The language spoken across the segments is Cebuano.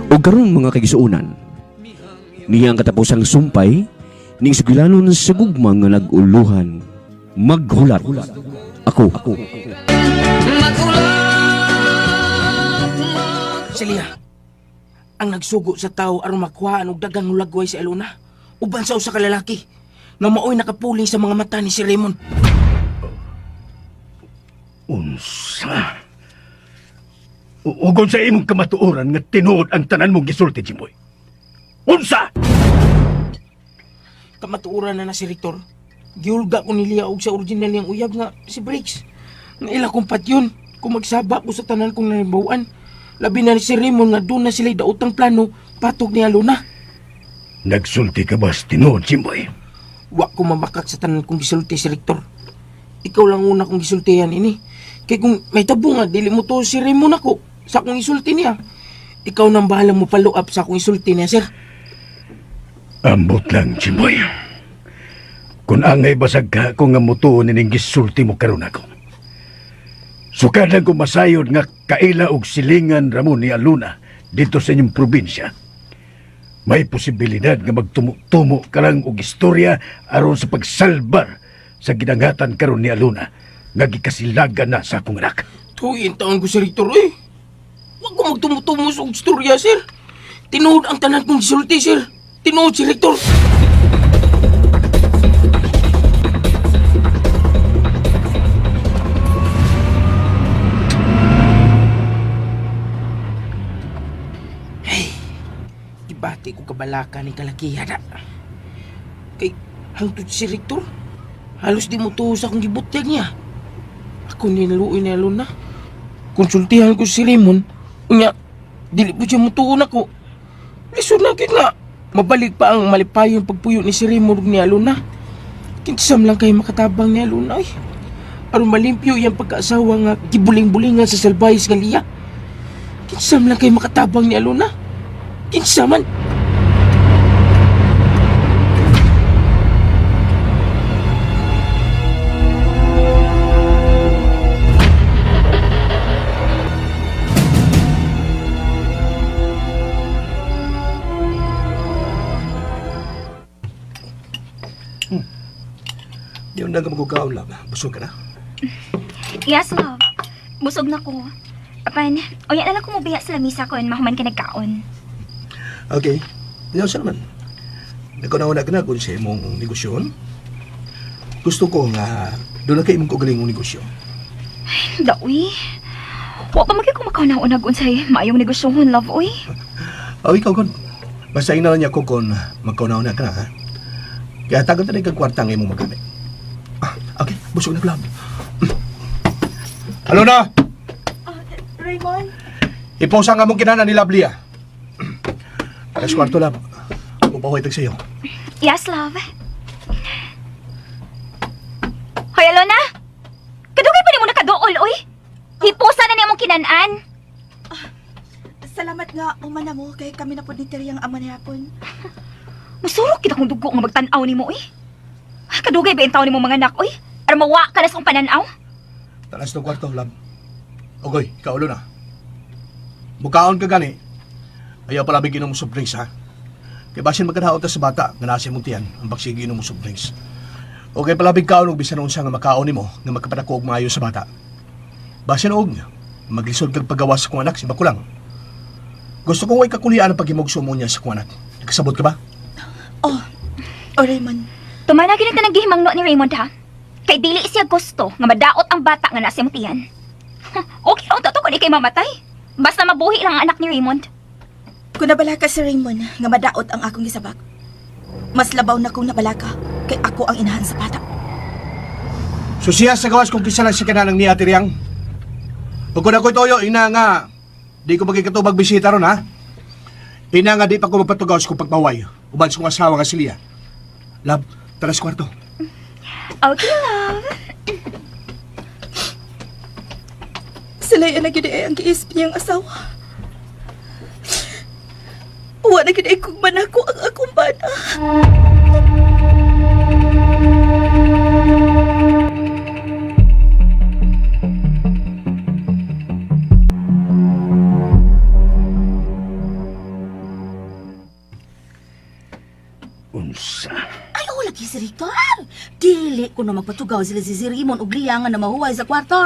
Ug karon mga kaigsuonan, niya ang katapusang sumpay ning sugilanon sa gugma nga nag-uluhan. Maghulat ako. Celia, ang nagsugo sa tao aron makuhaan og daghang hulagway sa Alona, uban sa usa ka lalaki nga maoy nakapuling sa mga mata ni si Raymond. Unsa? Ugon sa imong kamatuoran nga tinuod ang tanan mong gisulti, Jimboy. Unsa? Kamatuoran na na si Rector. Gihulga ko ni Lia og sa original niyang uyab nga si Briggs. Nga ila kong patyon kung magsaba ko sa tanan kong nanibawan. Labi na ni si Raymond nga doon na sila'y daotang plano patog ni Alona. Nagsulti ka ba sa tinuod, Jimboy? Wa ko mamakak sa tanan kong gisulti si Rector. Ikaw lang una kong gisultihan ini. Kay kung may tabo nga, dili mo to si Raymond ako sa akong isulti niya. Ikaw nang bahala mo follow up sa akong isulti niya, sir. Ambot lang, Jimboy. Kung angay basag ka ko nga mutuo nining gisulti mo karon ako. Sukad lang ko masayod nga kaila og silingan ramon ni Aluna dito sa inyong probinsya. May posibilidad nga magtumo-tumo ka lang og istorya aron sa pagsalbar sa gidangatan karon ni Aluna nga gikasilagan na sa akong anak. Tuyin taon ko si Rector, eh. Wa ko magtumutumo sa istorya, sir. Tinuod ang tanan kong gisulti, sir. Tinuod si Rector. Hey, ibati ko kabalaka ni kalakiha na. Kay hangtod si Rector, halos di mo tuo sa akong gibutyag niya. Ako niluoy ni Alona. Konsultihan ko si Raymond. Unya, dili po siya mutuon ako. Lisod na gyud nga. Mabalik pa ang malipayong pagpuyo ni si Raymond ug ni Alona. Kinsam lang kay makatabang ni Alona ay. Aron malimpyo iyang pagkaasawa nga gibuling-bulingan sa salbayes nga liya. Kinsam lang kay makatabang ni Alona. Kinsa man. Di na ka magkukaon lang. Busog ka na. Yes, love. Busog na ko. Apan, uya na lang ko mobiya sa lamisa ko mahuman ka nagkaon. Okay. Diyan sa naman. Nagkunauna ka na kung sa imong negosyon. Gusto ko nga doon na kay imong kaugalingong negosyo. Dawi. Wa pa magay kumakauna-unag unsay maayong negosyohon, love, uy. O ikaw kon. Basta ina lang niya ko kung magkunauna ka na ha. Kaya tagal na rin kang kwarta nga imong magamit. Ah, okay, busog na ko lang. Halo na! Raymond? Iposa nga mong kinana ni Lovely ah. Alas kwarto lang. Mupahuway tag sa'yo. Yes, love. Hoy, Alona! Kadugay pa nimo nakaduol, uy! Hipusa na niyang kinanan. Salamat nga, umana mo, kay kami na po ni Terry ang ama ni hapon. Musurok kita kong dugo nga magtan-aw nimo, uy. Kadugay ba yung taon nimo mga anak, uy? Aron mawa ka na sa akong pananaw? Talas ng kwarto, love. Ogoy, ikaw ulo na. Mukaon ka gani. Ayaw pala bigyan mo soft drinks, ha? Kaya basin magkanaot ta sa bata, nga nasa imong tiyan, ang bagsigi mo soft drinks. Okay, palabig kaon og bisan unsa nga makaon nimo nga magkapadako og maayo sa bata. Basin og maglisod kag pagawas sa kong anak si Bakulang. Gusto kong way kakulian ang paghimugso mo niya sa kong anak. Nakasabot ka ba? Oh, oh Raymond, Tumana gyud ang gihimangno ni Raymond ha. Kay dili siya gusto nga madaot ang bata nga nasa imong tiyan. Okay ra unta to kun ikay mamatay. Basta mabuhi lang ang anak ni Raymond. kung nabalaka si Raymond, nga madaot ang akong gisabak. Mas labaw na kung nabalaka, kay ako ang inahan sa bata. So siya sa gawas kung kisa lang siya kananang ni Ate Riang. Ug kung ako'y toyo, ina nga, di ko magkikatubag bisita ron ha. Ina nga di pa ko mapatugaw sa kong pagmaway. Uban sa kong asawa nga si Lia. Love, tara sa kwarto. Okay, love. Sila yan na gid ay ang giisip niyang asawa. Wa na gid ay kung manako ang akong bana. Unsa? Ay, oh, lagi si Victor. Dili ko na magpatugaw sila si Sir Raymond og Lia nga na mahuway sa kwarto.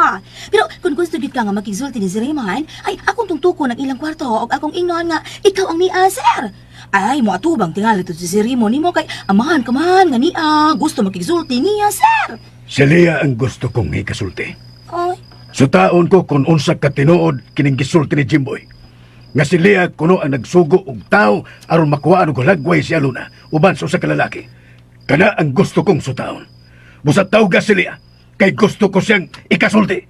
Pero kung gusto gid ka nga makigsulti ni Sir Raymond, ay akong tungtukon ang ilang kwarto og akong ingnon nga ikaw ang niya, sir. Ay, mo atubang tingali to si Sir Raymond nimo kay amahan ka man nga niya, gusto makigsulti niya, sir. Si Lia ang gusto kong ikasulti. Ay, Sutaon ko kung unsa ka tinuod kining gisulti ni Jimboy. Nga si Lea kuno ang nagsugo og tao aron makuhaan og hulagway si Aluna uban sa usa ka lalaki. Kana ang gusto kong sutaon. Busa tawga si Lea kay gusto ko siyang ikasulti.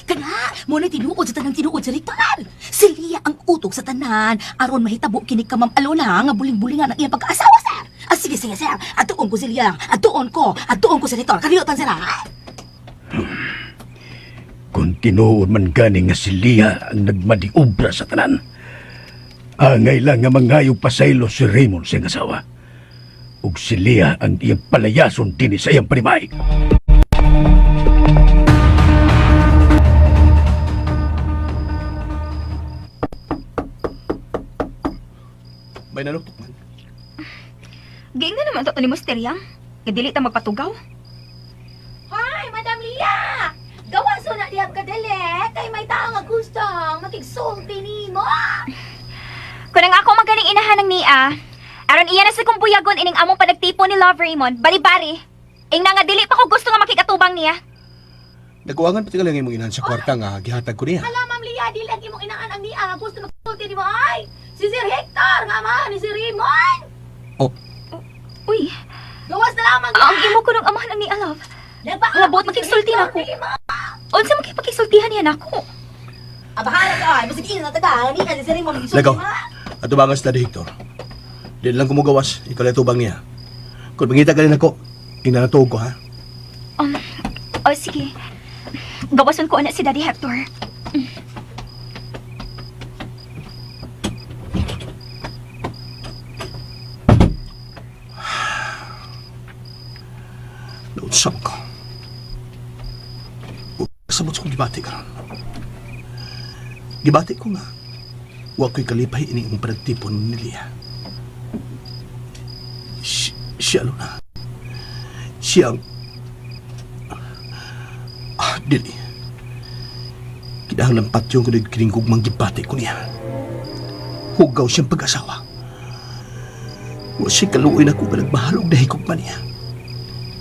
Kana, mo na tinuod sa tanang tinuod sa Victor. Si Lia ang utok sa tanan aron mahitabo kini ka Ma'am Alona nga buling-bulingan ang iyang pagkaasawa, sir. Ah, sige, sige, sir. Atuon ko si Lia. Atuon ko. Atuon ko si Victor. Kaniyotan, sir, ha? Kung tinuod man gani nga si Lea ang nagmadiobra sa tanan. Angay lang nga mangayog pasaylo si Raymond sa iyang asawa. Ug si Lea ang iyang palayason dinhi sa iyang panimay. May naluktok man. Giingnan naman to ni Musteryang. Nga dili ta magpatugaw. Hi, Madam Lia! Gawa so na dihab ka dili kay may tao nga gustong makigsulti nimo. Kung ang ako magaling inahan ng Nia, aron iya na sa kong buyagon ining among panagtipo ni Love Raymond, bali-bari. Ingna nga dili pa ko gusto nga makikatubang niya. Nagkuwangan pati ka lang imong inahan sa kwarta nga gihatag ko niya. Hala, Ma'am Lia, dili ang imong inaan ang niya nga gusto makigsulti nimo ay. Si Sir Hector nga amahan ni Sir Raymond. Oh, Uy, Gawas na lamang. ang imo ko nung amahan ang Nia, love. Nagpa- Nga buot makigsulti na ako. Unsa makipagkisultihan niya nako? Abahala ka, ay. Basig ina na taga. Ni si Sir Raymond makigsulti Lagaw. mo. Atubangan sa Daddy Hector. Di lang kumugawas, ikaw lang tubang niya. Kung mangita ka rin ako, inanatuog ko ha. O sige. Gawason ko ana si Daddy Hector. Nautsam ko. Samot sa kong gibati karon. Gibati ko nga. Wa ko'y kalipay ini imong panagtipon ni Lia. Siya Luna. Siya ang... Ah, dili. Kinahanglan patyon ko kining gugmang gibati ko niya. Hugaw siyang pag-asawa. Wa siya kaluoy na ko nga nagmahal og nahigugma niya.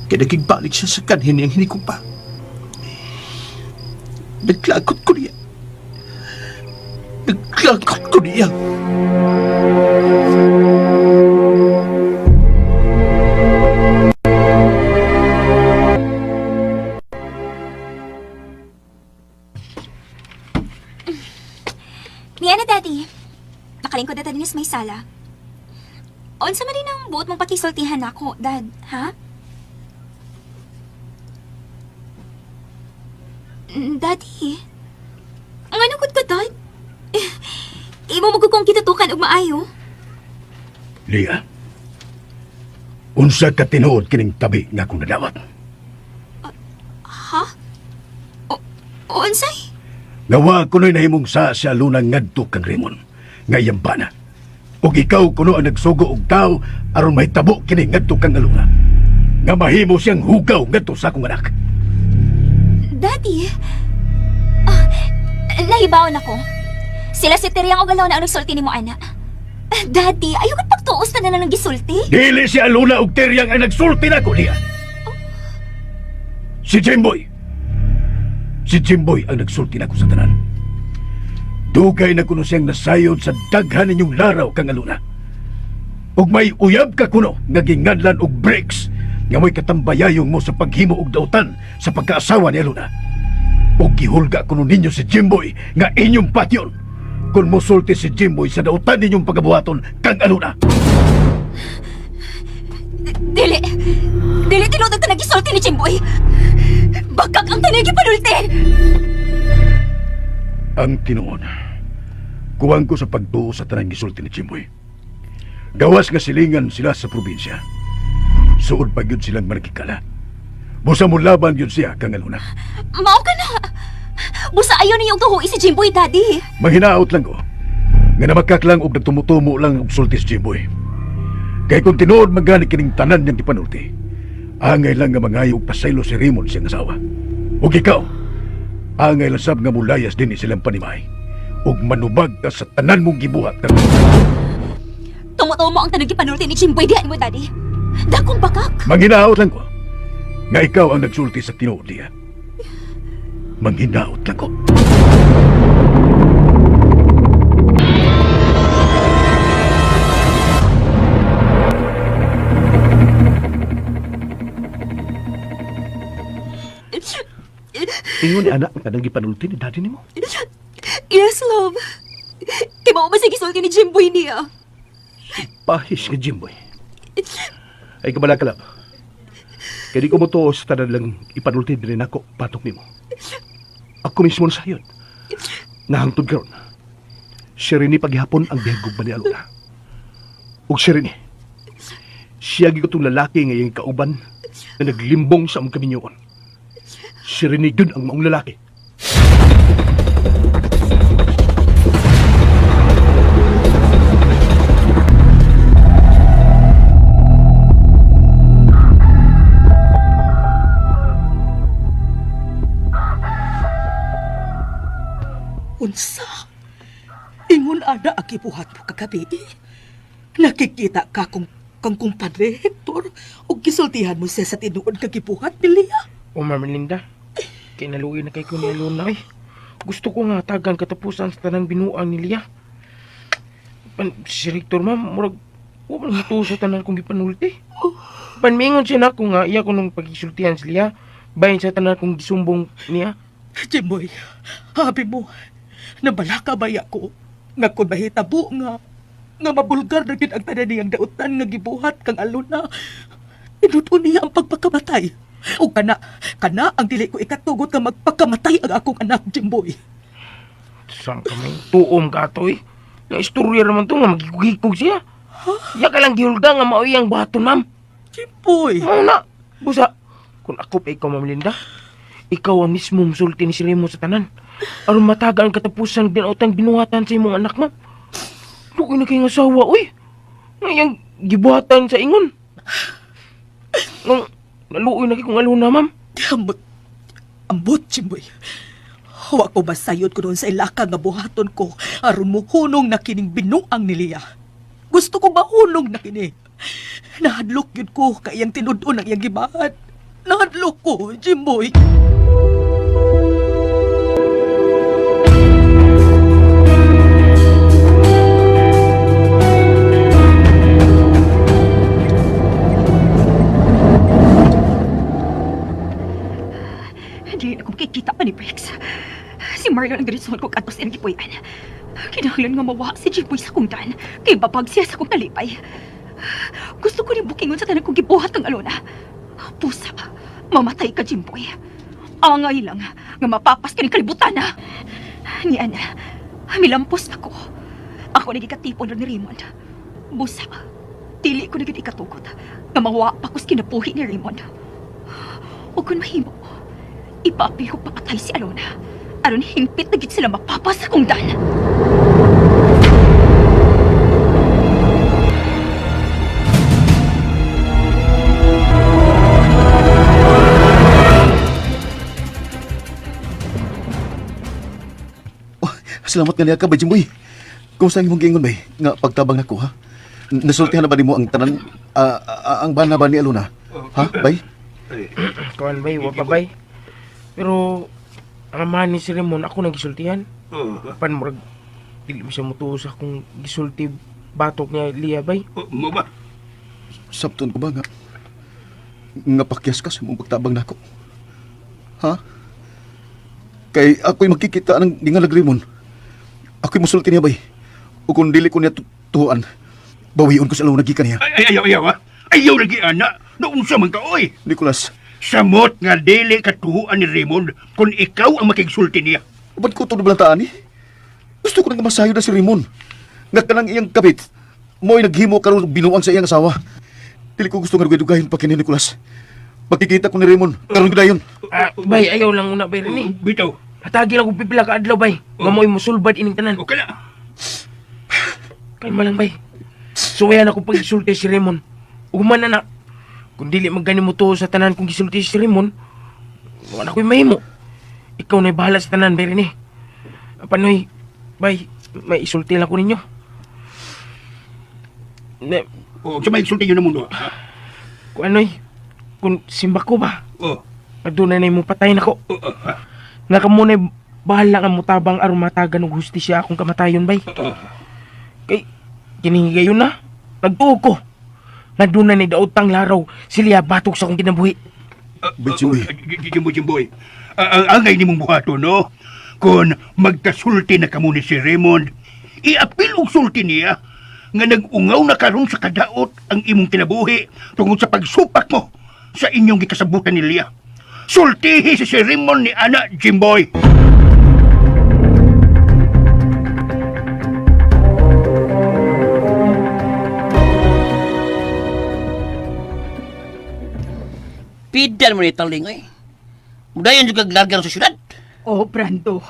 Kaya nakigbalik siya sa kanhin niyang hinigugma. Naglagot ko niya. Naglagot ko niya. Niya na, Daddy. Nakalingkod na tayo may sala. Unsa man din ang buot mong pakisultihan nako, Dad, ha? Daddy, ang ano ka, Dad? Eh, imo mo kong kitutukan og maayo. Lia, unsa ka tinuod kining tabi nga akong nadawat? Ha? O, unsay? Nga wa kuno'y nahimong sa si Aluna ngadto kang Raymond, nga iyang bana. Ug ikaw kuno ang nagsugo og tao aron mahitabo kini ngadto kang Aluna. Nga mahimo siyang hugaw ngadto sa akong anak. Daddy, ah, nahibaw na ko. Sila si Teriang og Alona ang nagsulti nimo ana. Daddy, ayaw ka pagtuos na na ng gisulti. Dili si Aluna ug Teryang ang nagsulti nako niya. Si Jimboy. Si Jimboy ang nagsulti nako sa tanan. Dugay na kuno siyang nasayod sa daghan ninyong laraw kang Aluna. Ug may uyab ka kuno nga ginganlan og bricks nga mo'y katambayayong mo sa paghimo og dautan sa pagkaasawa ni Aluna. Ug gihulga kuno ninyo si Jimboy nga inyong patyon. Kung mosulti si Jimboy sa dautan ninyong pagabuhaton kang Aluna. Dili! Dili tinuod ta nagisulti ni Jimboy! Bagkag ang tanay gipanulti! Ang tinuod, kuwang ko sa pagtuo sa tanang gisulti ni Jimboy. Gawas nga silingan sila sa probinsya. Suod pa gyud silang managkikala. Busa mo laban gyud siya kang Aluna. Mao ka na! Busa ayo niyong tuhuin si Jimboy, Daddy! Manghinaot lang ko. Nga namakak lang og nagtumutumo lang og sulti si Jimboy. Kay kung tinuod man gani kining tanan niyang gipanulti, angay lang nga mangayo og pasaylo si Raymond siyang asawa. Ug ikaw, angay lang sab nga mulayas din silang panimay. Ug manubag ka sa tanan mong gibuhat karon. Tumutumo ang tanong gipanulti ni Jimboy diha mo, Daddy. Dakong bakak. Manghinaot lang ko nga ikaw ang nagsulti sa tinuod niya. Manghinaot lang ko. Ingon ni anak nga gipanulti ni daddy nimo. Yes, love. Kay mao man sa gisulti ni Jimboy niya. Pahis nga Jimboy. Ay kabala kalab. Kaya di ko mo to sa tanan lang ipanulti din nako patok nimo. Ako mismo na sayon. Nahangtod karon. Si Rene paghihapon ang bihagog ba ni Alona. Ug si Rene, siya gyud itong lalaki nga iyang kauban na naglimbong sa among kaminyoon. Si Rene gyud ang maong lalaki. Unsa? Ingon ana ang gibuhat mo kagabi. Nakikita ka kung kang kumpadre Hector ug gisultihan mo siya sa tinuod nga gibuhat ni Lia. O Ma'am Linda, kay naluoy na kay ko ni Alona eh. Gusto ko nga tagan katapusan sa tanang binuang ni Lia. Pan, si Rector ma'am, murag, wa man mutuo sa tanan kong gipanulti. Pan mingon siya nako nga iya ko nung pagkisultihan si Lia, bahin sa tanan kong gisumbong niya. Jimboy, habi mo, nabalaka ba ako nga kung mahitabo nga nga mabulgar na gid ang tanan niyang dautan nga gibuhat kang Alona. Tinuod niya ang pagpakamatay. O kana, kana ang dili ko ikatugot nga magpakamatay ang akong anak, Jimboy. Saan ka may tuom ka to eh. Na istorya naman to nga magigugigog siya. Ya ka lang gihulga nga maoy ang buhaton ma'am. Jimboy! Mao na. Busa, kung ako pa ikaw, Ma'am Linda, ikaw ang mismo musulti ni si Remo sa tanan. Aron mataga ang katapusan ginautang binuhatan sa imong anak, ma'am. Lukoy na kayong asawa, uy. Ngayang gibuhatan sa ingon. Nung naluoy na kay kung aluna, ma'am. Ambot. Ambot, Jimboy. Wa ko masayod ko doon sa ilaka nga buhaton ko aron mohunong na kining binuang ni Lia. Gusto ko mahunong na kini. Nahadlok yun ko kay iyang tinud-on ang iyang gibahan. Nahadlok ko, Jimboy. Hindi na ko makikita pa ni Briggs. Si Marlon ang diretsuhan ko kadto sa iyang gipuy-an. Kinahanglan nga mawa si Jimboy sa kong dan, kay babag siya sa kong talipay. Gusto ko ni bukingon sa tanan kong gibuhat kang Alona. Pusa, mamatay ka, Jimboy. Angay lang nga mapapas ka ni kalibutan na. Ni Ana, milampos ako. Ako nagikatipon ni Raymond. Busa, dili ko na gid ikatugot nga mawa pa ko sa kinabuhi ni Raymond. O kung mahimo, ipaapil ko papatay si Alona. Aron hingpit na gid sila mapapas akong dan. Oh, salamat nga niya ka, Bay Jimboy. Kumusta ang imong giingon, Bay? Nga pagtabang nako, ha? Nasultihan na ba nimo ang tanan, ang bana ba ni Aluna? Ha, Bay? Kuan bay, wa pa bay. Pero ang amahan ni si Ramon, ako nang gisultihan. Pan murag dili mo siya mutuo sa akong gisulti batok niya Lia bay. Mo ba? Sabton ko ba nga nga pakyas ka sa imong pagtabang nako? Ha? Kay ako'y makikita ng gingalag Raymond. Ako'y musulti niya, Bay. O kung dili ko niya tuhuan, bawion ko sa Aluna gikan niya. Ay, ayaw, ayaw, ha? Ayaw lagi, ana. Naunsa man ka, oy. Nicolas, Samot nga dili katuhuan ni Raymond kung ikaw ang makigsulti niya. ba't ko ito nabalantaan eh? Gusto ko nang masayo na si Raymond. Nga kanang iyang kabit, mo'y naghimo karon binuang sa iyang asawa. Dili ko gusto nga dugayin pa kini Nicolas. Makikita ko ni Raymond, karon dayon. Ah, bay, ayaw lang una bay rin eh. Bitaw. Hatagi lang kong pipila ka adlaw bay. Nga mo'y musulbad ining tanan. Okay na. Kalma lang bay. Suwayan ako pag-isulti si Raymond. Ugman na na. Kung dili magani mo to sa tanan kung gisulti si Raymond, wala ko'y mahimo. Ikaw na'y bahala sa tanan, bay Rene. Panoy, bay, may isulti lang ko ninyo. Ne, O, sa may sulti yun na mundo. Ha? kung ano'y, kung simba ko ba, Oh, adunay na mo patay nako. oh, oh, ha? Nga ka muna'y bahala nga mutabang aron matagan og hustisya akong kamatayon, bay. Oh. Kay, kinihigayon na. Nagtuo ko. Naduna ni daotang laraw, silya batok sa akong kinabuhi. Bay, Jimboy. Jimboy, Jimboy. Ang angay ni mong buhato, no? Kung magkasulti na kamo ni si Raymond, iapil og sulti niya nga nag-ungaw na karon sa kadaot ang imong kinabuhi tungod sa pagsupak mo sa inyong gikasabutan ni Lia. Sultihi si si Raymond ni Ana Jimboy. Pidal mo ni Taling, eh. Mudayon juga glargan sa syudad. Oh, Brando.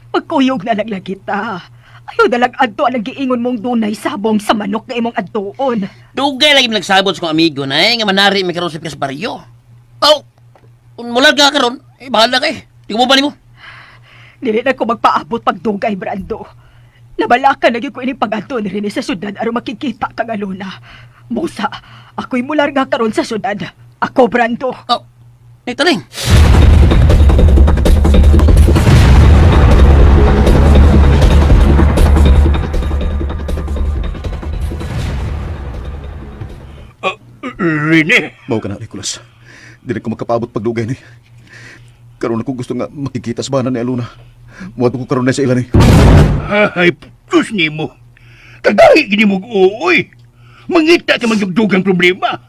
Pagkuyog na lang lang kita. Ayaw na lang adto ang giingon mong dunay sabong sa manok nga imong adtuon. Dugay lagi nagsabot sa kong amigo na eh, nga manari may karon sa pikas baryo. Oh, kung mula ka karon, eh, bahala ka eh. Di ko mo ba nimo? Dili na ko magpaabot pagdugay, Brando. Nabalaka na gyud ko ining pag-adto ni Rene sa syudad aron makikita kang Alona. Musa, ako'y mular nga karon sa syudad. Ako, Brando. Oh, ni Taling. Rene, Mao ka na, Nicolas. Dili ko makapaabot pagdugay ni. Karon ako gusto nga makikita sa bana ni Aluna. Muadto ko karon na sa ilan ni. ay, sus nimo. Kagahi gini mo uuy. Mangita ka magyugdugang problema.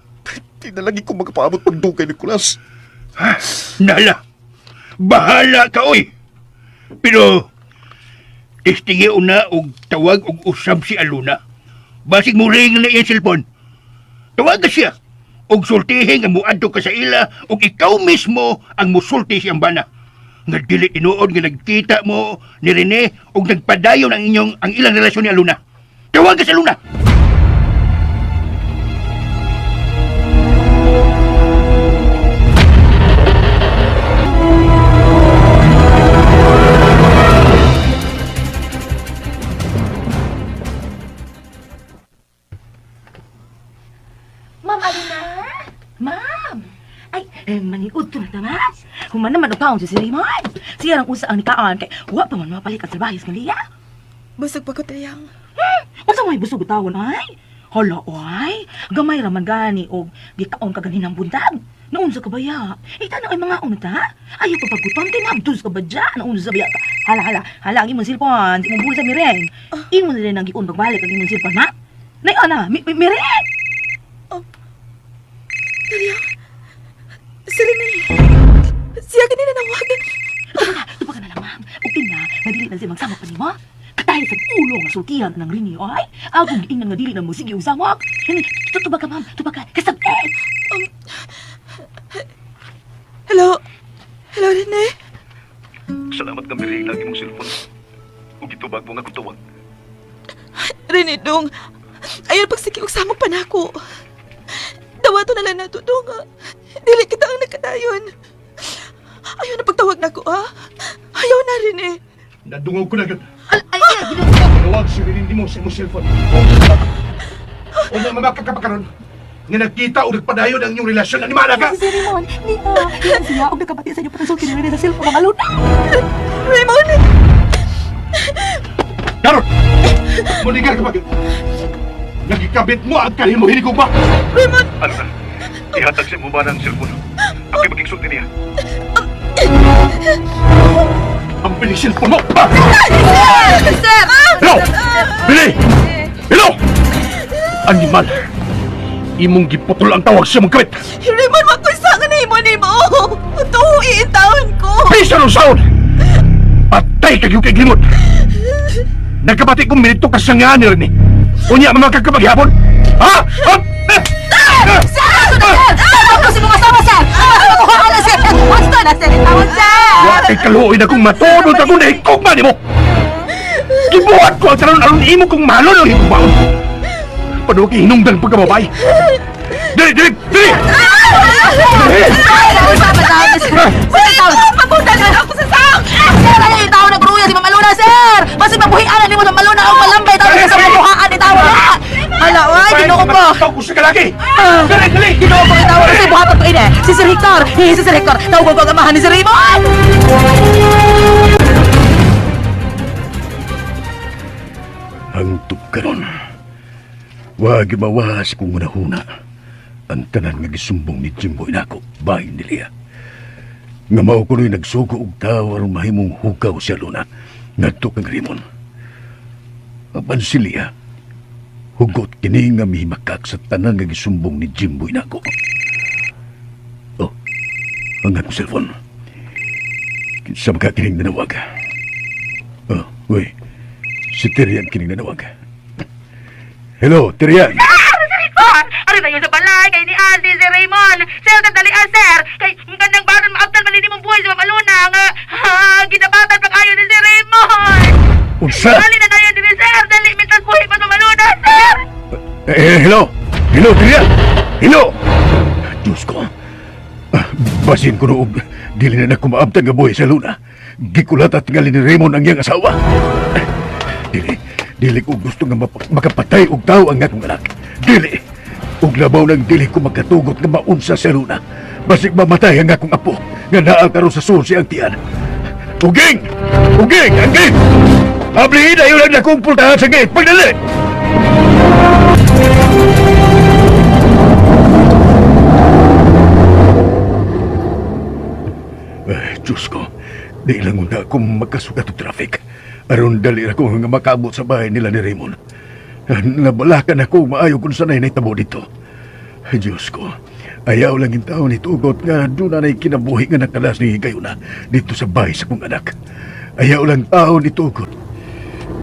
Di na lagi ko makapaabot pagdugay, Nicolas. Ha? Nala, bahala ka, oy. Pero, testingi una og tawag og usab si Aluna. Basig mo ring na iyang cellphone. Tawag ka siya. Og sultihin nga muadto ka sa ila og ikaw mismo ang musulti siyang bana. Nga dili tinuod nga nagkita mo ni Rene og nagpadayon ang inyong ang ilang relasyon ni Aluna. Tawag ka sa Aluna. Ma'am Alina? Ma'am! Ay, eh, maniud to na ta, ma'am. Human naman og kaon si si Raymond. Siya ang usa ang nikaan kay wa pa man mapalik ang trabaho sa Lia. Busog pa ko tayang. Unsa may busog tawon ay? Hala ay, gamay ra man gani og gikaon ka ganinang buntag. Naunsa ka baya? Ita na ay mga unta. Ayaw pa paggutom kay nabdus ka ba dyan? Naunsa baya ka? Hala hala, hala ang imong cellphone, imong bulsa mireng. Imo na rin ang giun pagbalik ang imong cellphone, ma. Nay ana, mi, mi, mireng. Tayang. Si Rene. Siya ganina nawag. Tupa ka na lang, ma'am. Ug tingna, madili na siya magsamok pa nimo. Katay sa ulo nga sultihan ng rini, ay. Akong giingnan nga dili na mo sige og samok. Hani, tutuba ka, ma'am. Tuba ka. Kasabit. Hello. Hello, Rene. Salamat nga miring lagi mong cellphone. Ug gitubag mo nga kong tawag. Rene, dong. Ayaw pagsige og samok pa nako. Dawato na lang nato, dong. ah. Dili kita ang nagkadayon. Ayaw na pagtawag nako, ah. Ayaw na, Rene. Nadungaw ko na yun. Ay, ay, ay, Tawag si Rene mo sa imong cellphone. O na mamakakapakaroon nga nagkita o nagpadayon ang inyong relasyon. Animala ka! Si Raymond, niya. Yan siya, og nakabati sa inyo pagkasulti ni Rene sa cellphone ang Alona. Raymond! Karon! Munigar ka pa yun. Nagikabit mo ang kalimo hiligog ba? Raymond! Aluna, ihatag sa imong bana ang cellphone. Ako'y magigsulti niya. Ang bilis cellphone mo! Ah! Sir! Hello! Bili! Hello! Animal! Imong giputol ang tawag sa mong kabit! Raymond, makusa nga na imo nimo. Tuhuiin taon ko. Bisa ng sound! Patay kag yung kay limot! Nagkabati kong minito ka sa nga ni Rene. Unya, mamagkakapaghapon! Ha? Ha? Eh! Eh! Sir! Ako si mga asawa, sir! Ako na, sir! Basta na, sir! Tawon, sir! Wa kay kaluoy na kong matulog ako na higugma nimo! Gibuhat ko ang tanon aron imo kong mahalon ang higugmaon! Panuwag hinungdan pagkababay. Dili, dili, dili! Pabutan na ako sa sang! Sir, ay tao na gruya si Mama Luna, sir! Basig mabuhianan nimo sa Mama Luna ang malambay tao sa mabuhaan ni tao na! Hala, ay, Ginoo ko! Tawag ko sa kalaki! Dali, dali! Ginoo ko tao kasi buhaton ko ine. Si Sir Hector, eh, si Sir Hector, tawag ko ang amahan ni Sir Raymond! Hangtod karon. Wa gimawas kung hunahuna ang tanan nga gisumbong ni Jimboy nako bahin ni Lia. Nga mao kuno'y nagsugo og tawo aron mahimong hugaw siya Luna ngadto kang Raymond. Apan si Lia, hugot kini nga mihimakak sa tanan nga gisumbong ni Jimboy nako. Oh, ang akong cellphone. Kinsa ba ka kining nanawag? Oh, uy. Si Tirian kining nanawag. Hello, Tirian. Sir, ano tayo sa balay kay ni Andy si Raymond. Sir, sandalian, sir. Kay ang gandang baron maabtan malini mong buhay si Ma'am Alona nga ha, ginabatan pag ayo ni si Raymond. Unsa? Dali na tayo diri, sir. Dali mintas buhay pa si Ma'am Alona, sir. Eh, hello. Hello, Tirian. Hello. Diyos ko. Ah, basin ko noog. Dili na na kumaabtan nga buhay sa Luna. Gikulat at tingali ni Raymond ang iyang asawa. Ah, dili. Dili ko gusto nga makapatay og tao ang akong anak. Dili. Ug labaw nang dili ko magkatugot nga maunsa sa Luna. Basig mamatay ang akong apo nga naa karon sa sulsi ang tiyan. Uging! Uging! Ang gate! Ablihin na yun ang nakong pultahan sa gate! Pagdali! Ay, Diyos ko, di lang una akong magkasugat og traffic. Aron dali ako nga makaabot sa bahay nila ni Raymond. Nabalakan ako maayo kung sanay na itabo dito. Ay, Diyos ko, ayaw lang yung tao ni Tugot nga doon na na'y kinabuhi nga nakalas ni Higayuna dito sa bahay sa kong anak. Ayaw lang tao ni Tugot.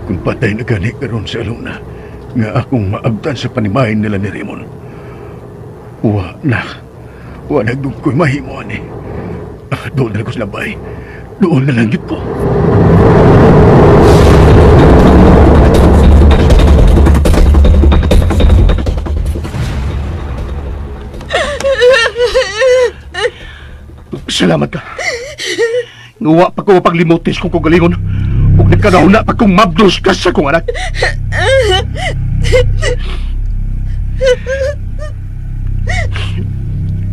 Kung patay na gani karon sa Alona, nga akong maabtan sa panimahin nila ni Raymond. Wa na. Wa na ko'y mahimo ani. Ah, doon na lang ko sa labay. Doon na lang yun ko. Salamat ka. Nguwa pa ko paglimutis kong kagalingon. Ug nagkanauna pa kong mabdos ka sa kong anak.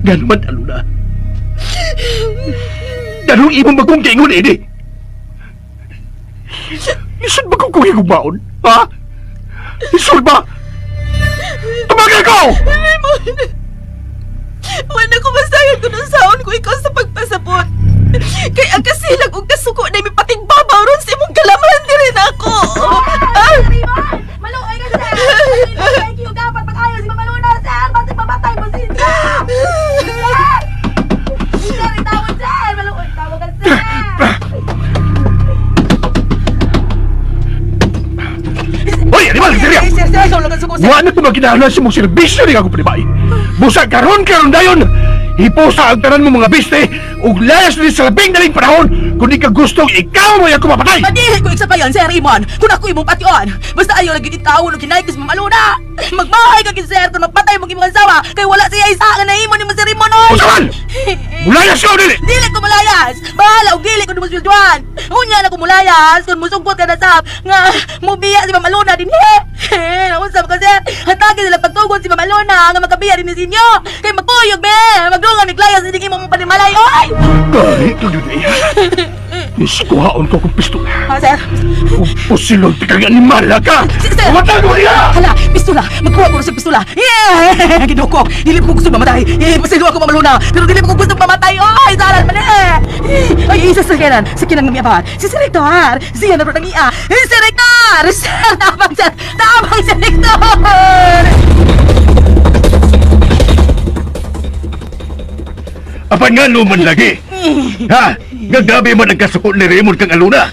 Ganun man, Aluna. Ganun imong bagong giingon, ini. Lisod ba kong kung Ha? Lisod ba? Tumagal ko! Raymond! Wala ko masayod kung unsaon ko ikaw sa pagpasabot. Kay ang kasilag ug kasuko na may pating babaw ron sa imong galaman diri nako. Ah! Raymond! Maluoy ka, sir! Thank you, dapat pag-ayo si Mama Luna, sir! Bakit mamatay mo siya? Sir! Sir, itawag, sir! Maluoy, tawag ka, sir! Hoy, animal, Syria! Sir, sir, ikaw lang ang suko, sir. Wa na ko maginahanglan sa mong serbisyo ni akong panibay. Busa karon karon dayon. Hiposa ang tanan mo mga biste ug layas ni sa labing daling panahon kung di ka gustong ikaw mo ako mapatay. Madihin ko isa pa yan, Sir Raymond! Kung ako imong patyon! Basta ayaw lagi ni tao nung kinaikis Mama Luna! Magmahay ka sir kung magpatay mong imong asawa kay wala siya isa nga nahimo ni mo Sir Raymond oy! Usaman! Mulayas ka o dili! Dili ko mulayas! Bahala og dili ko nimo. Unya na ko mulayas kung musugkot ka na sab nga mubiya si Mama Luna dinhi. Naunsa ba ka sir? Hatagin nila pagtugon si Mama Luna nga makabiya din ni sinyo. Kay magkuyog be, magdungan ni Clayas hindi mo panimalay oy. Kahit ko yun eh. Iskuhaon ko kong pistola. Ha sir? Pusilon ti kang animal ka! Sir! Pumatay mo niya! Hala, pistola! Magkuha ko sa pistola! Yeah! Ginukok! Dili ko gusto mamatay! Eh, pasaylo ako Mama Luna! Pero dili ko gusto mamatay! Oy, salan man eh! Ay, isa sa kanan! Sa kinang namiyaban! Si Sir Hector! Siya na ang iya! Sir Hector! Sir! Tabang sir! Tabang Sir Hector! Apan nga man lagi. Ha? Nga gabi man ang kasuko ni Raymond kang Aluna.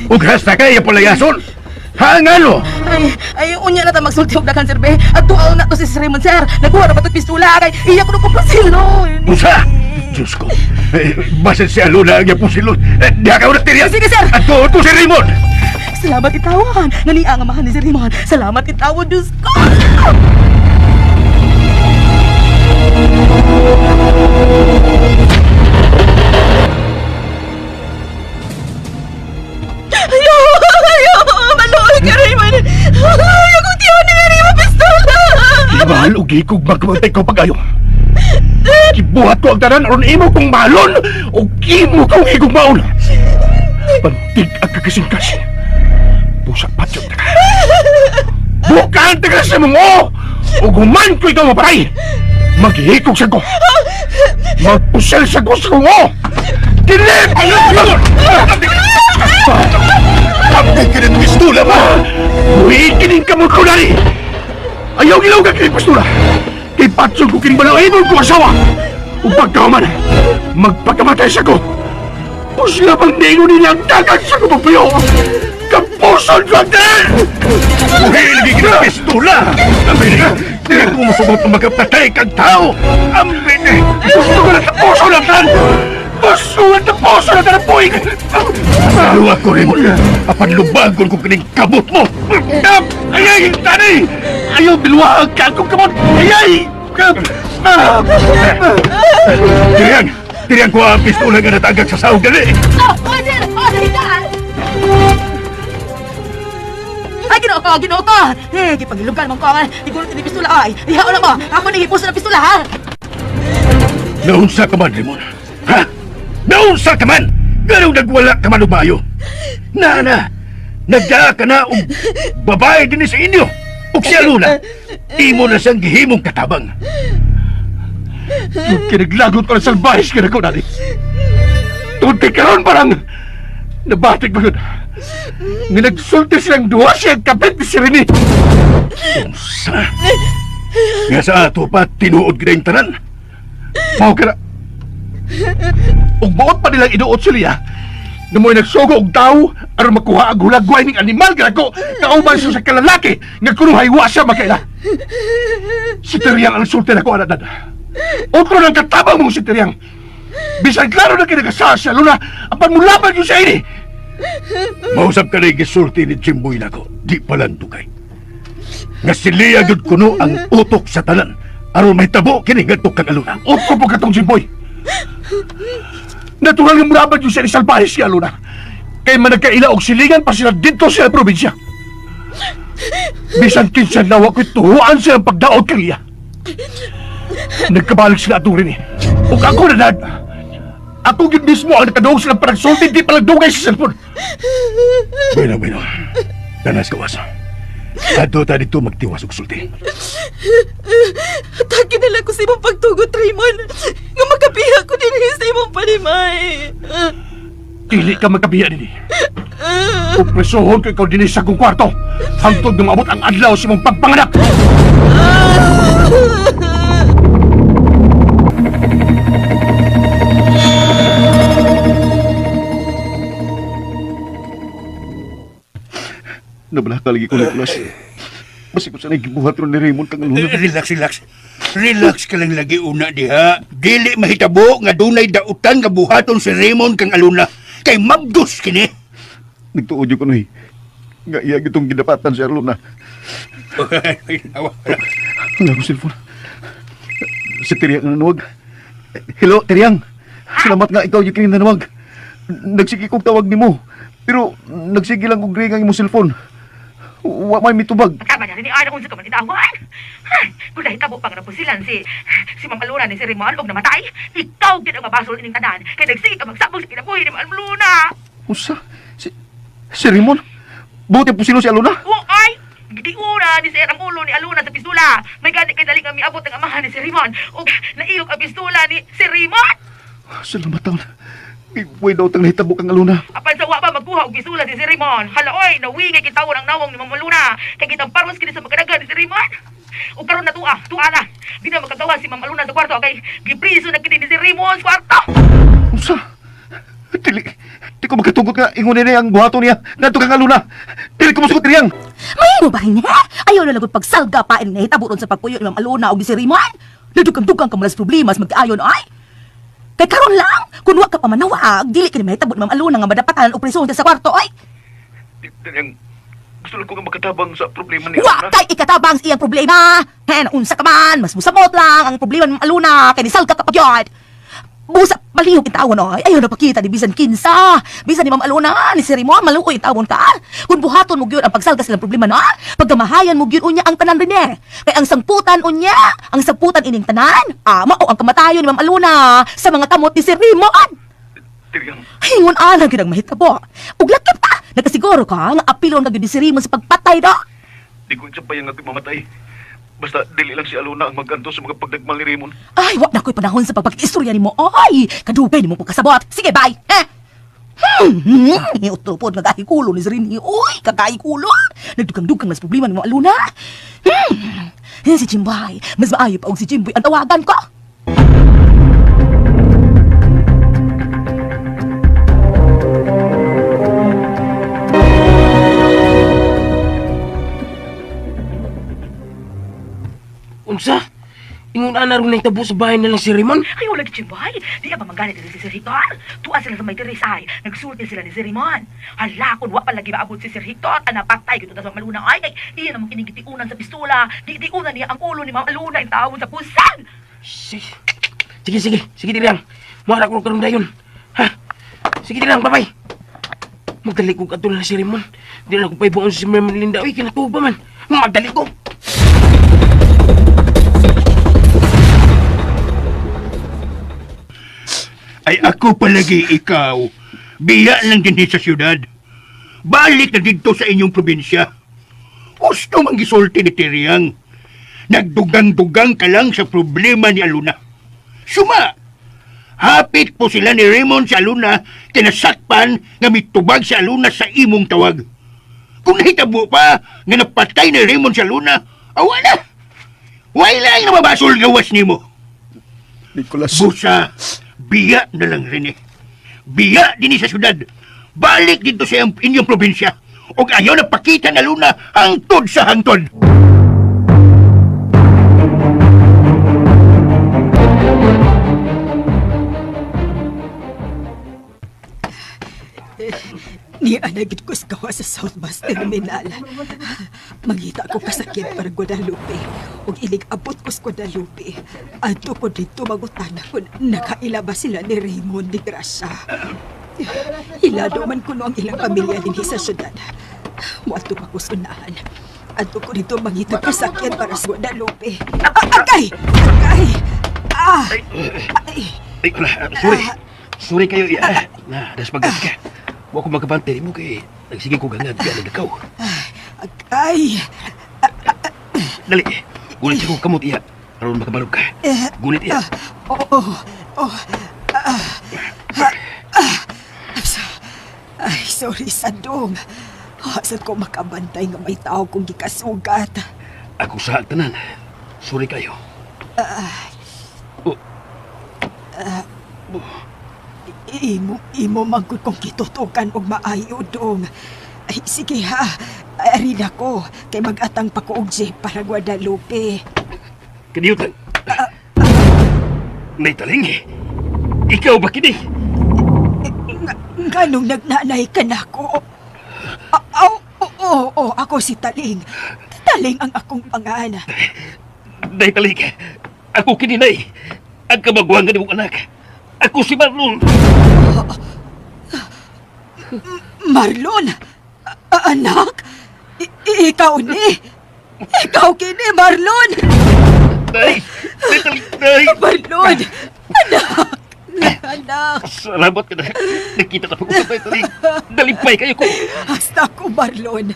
Ug hasta kay palayason. Ha nga no? Ay, ay, unya na ta magsulti og dakan, sir be. At tuaw na to si Sir Raymond, sir. Nagkuha na ba to'g pistola? Kay iya ko nung pusilon. Usa! Diyos ko. Eh, basin si Aluna ang iyang pusilon. Eh, diha ka ulit, Tirian. Sige, sir. At doon ko si Raymond. Salamat itawan. Nga niya ang amahan ni si Raymond. Salamat itawan, Diyos ko. Ayaw! Ayaw! Maluoy ka, Raymond! Ayaw kong tiyon ni Raymond pistola! Mahal og hikog magkamatay ko pag-ayo. Gibuhat ko ang tanan aron imo kong mahalon o imo kong higugmaon. Pantig ang kagasingkas. Busa patyong ta ka. Bukaan ta ka sa mong o! Ug human ko ikaw maparay! Maghihikog sa ko! Magpusel sa ko sa kong o! Dili! Abdi ka ng pistula mo! Buhikining kamot ko nari! Ayaw gilaw ka kining pistula! Kay patsong ko kining balaibon ko asawa! Ug pagkahuman, magpakamatay sa ko! Pusla bang ningo nila ang dagat sa kumagpayo! Kapuson ko ang din! Buhilig kining pistula! Ambini! Dili ko musugot na magkapatay kang tao! Ambini! Gusto ko lang tapuso lang tan! Gusto lang tapuso lang tan ang buhig! Luwa ko rin! Apan lubagon ko kining kabot mo! Ayay! Tani! Ayaw biluwa ang kagong kamot! Ayay! Tiriang! Tiriang ko ang pistola nga natagak sa saog dali! Oh, sir! Oh, dali ka! Ay, ginoo ko, ginoo ko. Eh, gipangilugan man ko ang igulot ni pistola ay. Ihaon na mo. Ako ni hipos na pistola ha. Naunsa ka man, Ramon? Ha? Naunsa ka man? Ganong nagwala ka man og maayo? Na na, nagdaa ka na og babae din sa inyo. Og si Aluna, imo na siyang gihimong katabang. Kinaglagot ko ng salbahis ka na ko, Nani. Tunti karon parang nabatik ba yun? Nga nagsulti silang duha siya ang kapit ni si Rene. Unsa? Nga sa ato pa, tinuod gid ang tanan. Mao ka na. Ug buot pa nilang iduot si Lia. Na mo'y nagsugo og tawo aron makuha ang hulagway ning animal nga ko kauban siya sa kalalaki nga kuno haywa siya makaila. Si Teriang ang sulti nako anak dada. Otro ng katabang mong si Teriang. Bisan klaro na kinagasa siya Luna, apan mulaban yun sa ini. Mausap ka na gisulti ni Jimboy nako, di palandugay. Nga si Lia gyud kuno ang utok sa tanan aron mahitabo kini ngadto kang Aluna. Otro po katong Jimboy. Natural nga murabad yung siya ni Salvajes si Aluna. Kay man nagkaila og silingan pa sila dito sa probinsya. Bisan kinsa nawa ko'y tuhuan silang pagdaot kang iya. Nagkabalik sila atong rin eh. Ug ako na dad. Ako gyud mismo ang nakadungog silang panagsulti, di palang dugay sa cellphone. Bueno, bueno. Tanas kawas. Adto ta dito magtiwas og sulti. Atake na lang ko sa imong pagtugot, Raymond. Nga makapiha ko din sa imong panimay. Dili ka magkabiya nini. Upresohon ko ikaw dinhi sa akong kwarto. Hangtod nga maabot ang adlaw sa imong pagpanganak. Nabalaka lagi ko, Nicolas. Basi ko sana'y gibuhat ron ni Raymond kang Aluna. Relax, relax. Relax ka lang lagi una diha. Dili mahitabo nga dunay dautan nga buhaton si Raymond kang Aluna. Kay mabdos kini. Nagtuod yun ko, Noy. Nga iya gitong gidapatan si Aluna. Wala akong cellphone. Si Tiriang ang nanawag. Hello, Tiriang. Salamat nga ikaw yung kining nanawag. Nagsige kong tawag nimo. Pero nagsige lang kong ring ang imong cellphone. Wa may mitubag. Tama na rin ay kung sa kamanitawan. Kung nahitabo pa nga silan si si Ma'am Aluna ni si Raymond og namatay, ikaw gid ang mabasol ining tanan. Kay nagsige ka magsabog sa kinabuhi ni Ma'am Aluna. Usa? Si Raymond? Buti po sino si Aluna? O ay, gidiura ni Sir ang ulo ni Aluna sa pistula. May gani kay dali nga miabot ang amahan ni si Raymond og naiyok ang pistula ni si Raymond. Salamat taon. Ibuhay daw tang nahitabo kang Aluna. Apan sa wa pa magkuha og pistula si si Raymond. Hala oy, nawingay kitawon ang nawong ni Ma'am Aluna. Kay kitang parwas kini sa magkadagan ni si Raymond. Ug karon na tuwa, tuwa na. Di na makagawa si Ma'am Aluna sa kwarto kay gipriso na kini ni si Raymond sa kwarto. Usa? Dili, di ko magkatugot nga ingon niya ang buhato niya. Ngadto kang Aluna. Dili ko musugot Tiriang. May mo ba niya? Ayaw na lagot pagsalga pa in nahitabo ron sa pagpuyo ni Ma'am Alona o ni si Raymond. Nadugang-dugang ka malas problemas magkaayon ay. Kay karon lang, kun wa ka pa manawag, dili kini mahitabo ni Ma'am Alona nga madapatan og preso sa kwarto ay. Tiriyang, gusto lang ko nga makatabang sa problema ni Wa Alona. kay ikatabang sa iyang problema. Hen, unsa ka man, mas musamot lang ang problema ng Aluna kay nisalga ka pa gyud. Busa palihog intawon oy. Ayaw na pakita ni bisan kinsa. Bisan ni Ma'am Aluna, ni si Ramon, maluoy intawon ka. Kung buhaton mo gyud ang pagsalga silang problema na, pagkamahayan mo gyud unya ang tanan rin eh. Kay ang sangputan unya, ang sangputan ining tanan, mao ang kamatayon ni Ma'am Aluna sa mga kamot ni si Ramon. Tiriyang, Hingon alang gyud ang mahitabo. Ug lakip ta, nakasiguro ka nga apilon ka gyud ni si Ramon sa pagpatay do. di ko isampayan nga ako'y mamatay. Basta dili lang si Alona ang maganto sa mga pagdagmal ni Raymond. Ay, wa na ko'y panahon sa pagpag-istorya nimo. Ay, kadugay nimo pagkasabot. Sige, bye. Eh? Utupod nga kulo ni Zrini. Uy, kagahi kulo. Nagdugang-dugang mas problema nimo Aluna. Hmm. Si Jimboy, mas maayo pa og si Jimboy ang tawagan ko. Unsa? Ingon ana ron nahitabo sa bahay na lang si Raymond? Ay, wala gid Jimboy. Di ba mangganit si Sir Hector? Tuwa sila sa may teres ay. Nagsulti sila ni Sir Raymond. Hala, kun wa pa lagi maabot si Sir Hector, anapatay gid ta sa Ma'am Aluna. Ay, kay iya namang kining gitiunan sa pistola. Gitiunan niya ang ulo ni Ma'am Aluna intawon sa pusan. Sige, sige, sige, sige Tiriyang. Muara ko karon dayon. Ha? Sige Tiriyang, bye-bye. Magdali ko kadto na si Raymond. Di na ko paibuon si Ma'am Linda. Uy, kinatuba man. Magdali ko. Ay ako palagi ikaw. Biya lang din sa siyudad. Balik na dito sa inyong probinsya. Gusto mang gisulti ni Tiriyang. Nagdugang-dugang ka lang sa problema ni Aluna. Suma! Hapit po sila ni Raymond sa Aluna, tinasakpan nga mitubag si Aluna sa imong tawag. Kung nahitabo pa nga napatay ni Raymond sa Aluna, awa na! Wala lang nababasol gawas nimo. Nicolas. Busa, biya na lang rin eh. Biya din sa syudad. Balik dito sa inyong probinsya. O ayaw na pakita na Luna hangtod sa hangtod. Ni anagid ko sa gawa sa South Bus Terminal. Mangita ko kasakyan para Guadalupe. Ug ilig abot ko sa Guadalupe. Adto ko dito magutana kung nakaila ba sila ni Raymond de Gracia. Hilado man kuno ang ilang pamilya dinhi sa syudad. Muadto pa ko sa unahan. Adto ko dito mangita kasakyan para sa Guadalupe. Ah, agay! Agay! Ah! Ay! Ay, wala. Sorry. Sorry kayo. Iya. Na, das pagkat ka. Wa ko makabante mo kay nagsige ko gangad kaya nagdakaw. Agay! Dali. Gunit ko kamot iya. Aron makabalog ka. Gunit iya. Oo. Oh. Ah. Ah. Ah. Ay, sorry, Sandong. Asad ko makabantay nga may tao kong gikasugat. Ako sa tanan. Sorry kayo. Oh. Imo manggod kong kitutukan og maayo dong. Ay, sige ha. Ay, arin ako. Kay mag-atang pa ko og jeep para Guadalupe. Kaniyutan. Nay taling. Ikaw ba kini? Nganong nagnanay ka na ko? Ah, aw, oo, oo, ako si Taling. Taling ang akong pangan. Nay taling. Ako kini nay. Ang kamagwangan nimong anak. Ako si Marlon. Marlon! Anak? Ikaw ni? Ikaw kini, Marlon! Nay! Nay taling! Nay! Marlon! Anak! Anak! Salamat ka na. Nakita na pag-usap tayo taling. Dalipay kayo ko. Hasta ko, Marlon.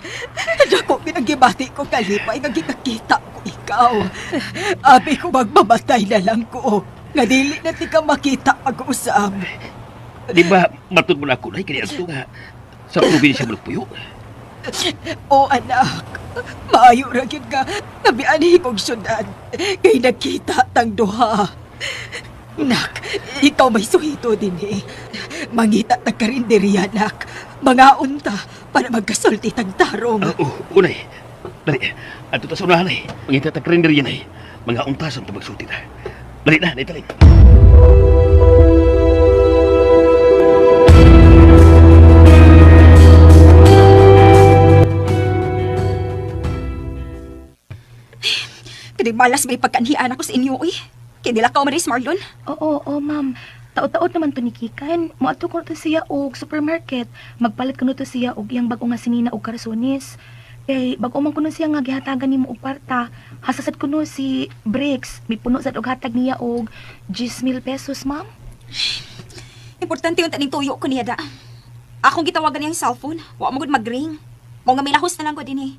Dako pinagibati ko kalipay nga gikakita ko ikaw. Abi ko magmamatay na lang ko. Nga dili na ti ka makita pag-usap. Di ba matod mo na ako, Nay? Kaya ato nga sa probinsya mo nagpuyo. O anak, maayo ra gyud ka. Nabianhi kog syudad. Kay nagkita tang duha. Nak, ikaw may suhito din eh. Mangita ta karinderya, nak. Mga unta para magkasulti tag tarong. Oo, unay. Dali, ato ta sa unahan ay. Mangita ta karinderya, nay. Mga untasan ta magsulti ta. Dali na, nay taling. Kadi malas may pagkanhian ako sa inyo, uy. Kay nilakaw man si Marlon. Oo, oo, ma'am. Taot-taot naman to ni Kikan. Moadto ko to siya og supermarket. Magpalit kuno to siya og iyang bag-o nga sinina og karsonis. Kay bag-o man kuno siya nga gihatagan nimo og kwarta. Hasasad kuno si Briggs. Mipuno sad og hatag niya og 10,000 pesos, ma'am. Importante yung taning tuyo ko niya da. Akong gitawagan niyang cellphone. Wa mo gud mag-ring. Mao nga milahos na lang ko dinhi.